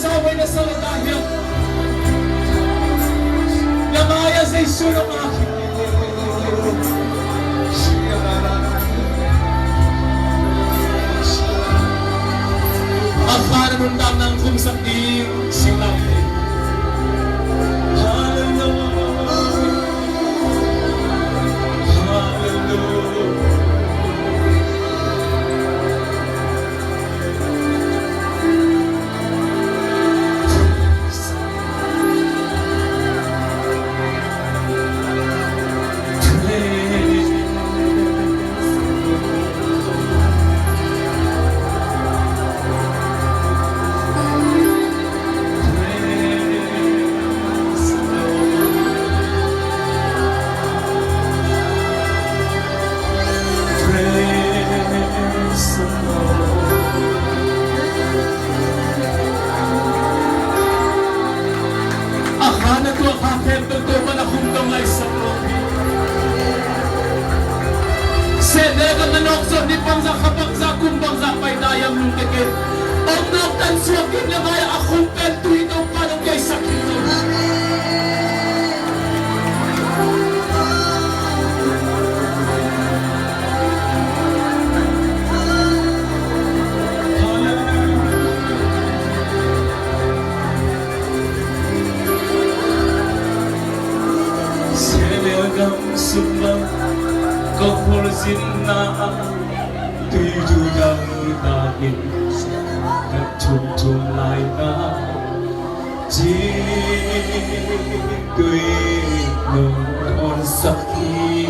Yahweh na sa lata hiam. Na mai-ah Jesu na mai. A khan a nuntakna hong khumsak ding singlamteh. Hallelujah. Hallelujah. A khan a tuak kha khempeuh Topa'n a khum dong laisak lo hi. Sehnel gam na nawk zawh ni bangzah, kha bangzah, kum bangzah paita hiam lungkia kei. Hong nawktan suak in, na mai-ah a khum pen tui Topa'n hong keisak hi. Amen. Sehnel gam sung bang ka khualzinna ah tui dudang takin ka thumthum laita, cintui nong honsak hi.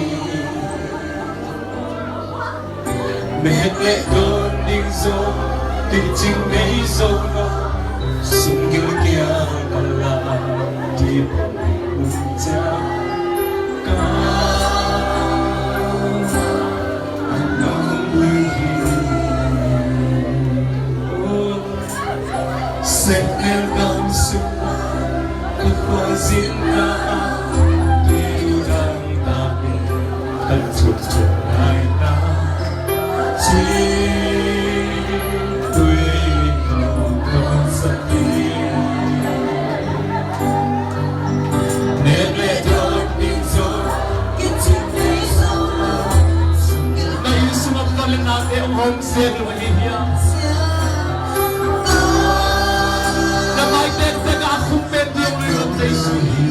Nek le dawn ding zaw kicing nei zo lo, sumgil kiang ka la dip um ciang ka nong lui hi. Sehnel gam sung ka khualzinna ah tui dudang takin ka thumthum laita, cintui nong honsak hi. Nek le dawn ding zaw kicing nei zo lo, na inn sung a va le nate hong hawm zel lo ahi hiam? Na mai tektek ah a khum pen tui hong lui lo Jesu hi.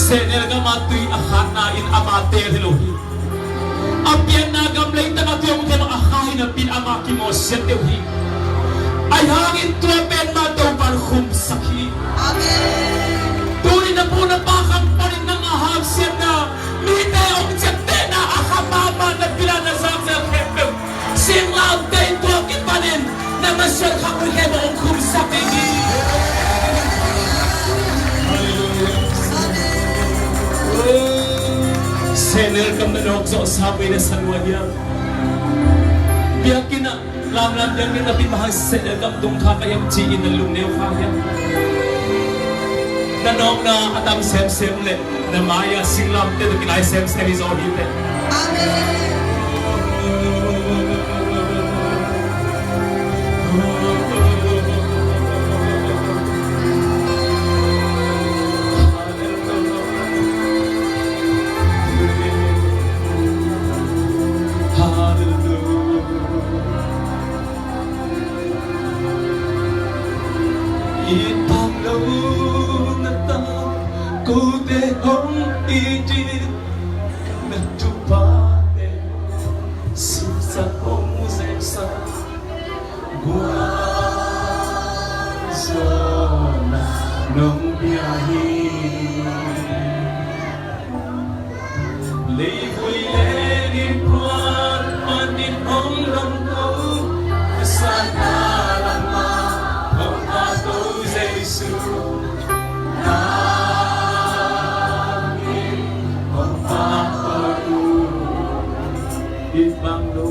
Sehnel gam ah tui a khatna in amah teel hi lo hi. A pianna gam leitang ah tui hong thei mah a kha hi napi in amah kimawhsiat deuh hi. Ahi hangin tua pen mah Topa'n khumsak hi. Amen. Tuni na pu na pa khang panin nang a hangsiatna, mite hong ciaptehna a kha mahmah napi in na zakzel khempeuh singlamteh in tua kipanin na masiat khang uh khempeuh hong khumsak ding hi. Sehnel gam na nawk zawh sa pen na sa lua hiam? Biakinn ah lamlam biakinn na pin mahang sehnel gam dong kha ka hiam ci-in na lungneu kha hiam? Na nawkna a tam semsem leh na mai-ah singlamteh tawh kilai semsem hi zaw hi teh. Amen. It phak lo na ta, kote hong it in, na thupha te suksak hong zeksa. Gualzawhna nong pia hi. Leivui le innkuan panin hong lawngto, a sanna lamah hong phatto Jesu. Nang in hong phatto, i bang lo.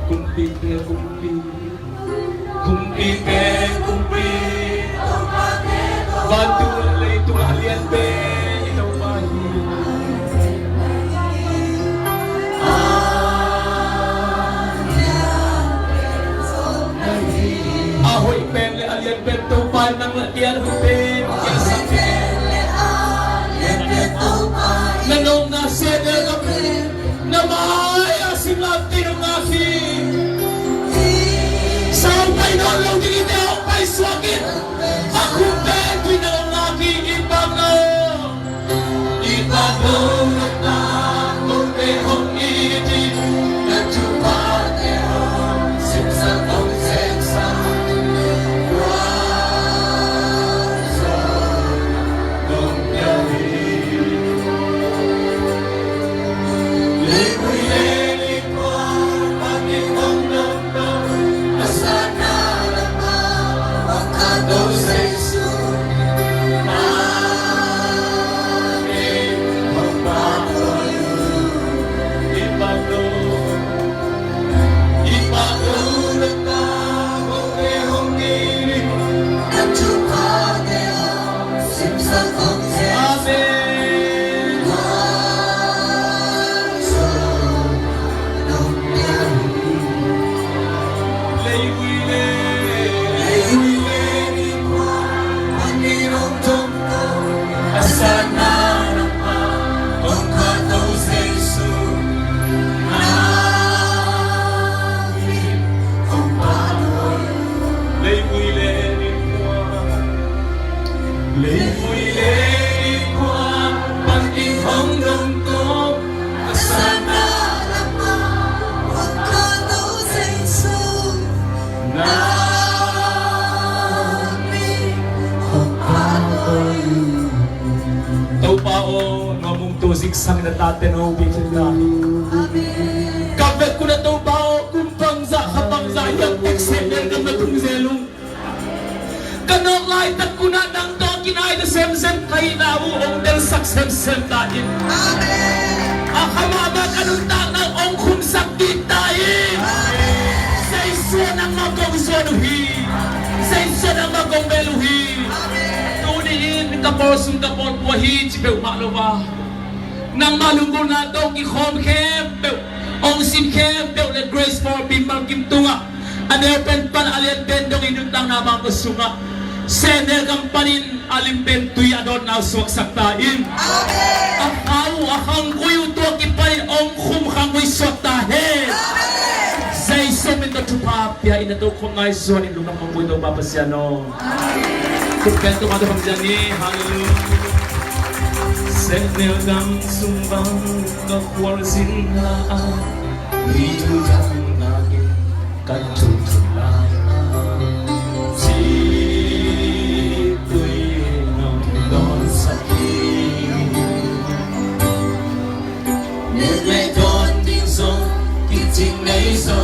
Kumpite kumpi, kumpite kumpi, vantung le leitung a lian pen i Topa hi. A hoih pen le a lian pen Topa in nang la kian hoih pen kian sak hi. Na nawkna sehnel gam pen na mai-ah singlamteh in hong ngak hi. Sau pai nawn lo ding hi teh, hong paisuak in. A khum pen tui in hong ngak hi. I bang lo, i bang lo na ta, kote hong it in, na thuphate hong simsak hong zeksa. Sang na ta te no bi chin na. Ka vek kuna to bao kum bangza kha bangza hiam tek sem nen ka na tung zel ung. Ka nawk laitak kuna nang tawh kinai ta semsem ka hihna uh hong delsak semsem ta in. A kha mahmah ka nuntakna hong khumsak kik ta in. Jesu nangmah kong zuan uh hi. Jesu nangmah kong bel uh hi. Tuni in ka pawl sung ka pawl pua hi ci peuhmah lo a, nangmah lunggulhna tawh kikhawm khempeuh, hong sin khempeuh le Grace for Bimbal Kim tungah a neu pen pan a lian pen dong i nuntakna bang ka sungah sehnel gam panin a lim pen tui a dawtna uh suaksak ta in. A khau a khanggui uh tua kipanin hong khum khanggui suak ta hen. Jesu min tawh thupha pia in na to khawm ngai suan in lungdam khanggui Topa Pasian aw. Khut beng tua mah tua bang ciang ni. Halleluiah. Sehnel gam sung bang ka khualzinna ah, hih thu dang nakin ka thuthu lai a, cipui nong dawnsak hi. Nek leh dawn ding zong kicing nei zo.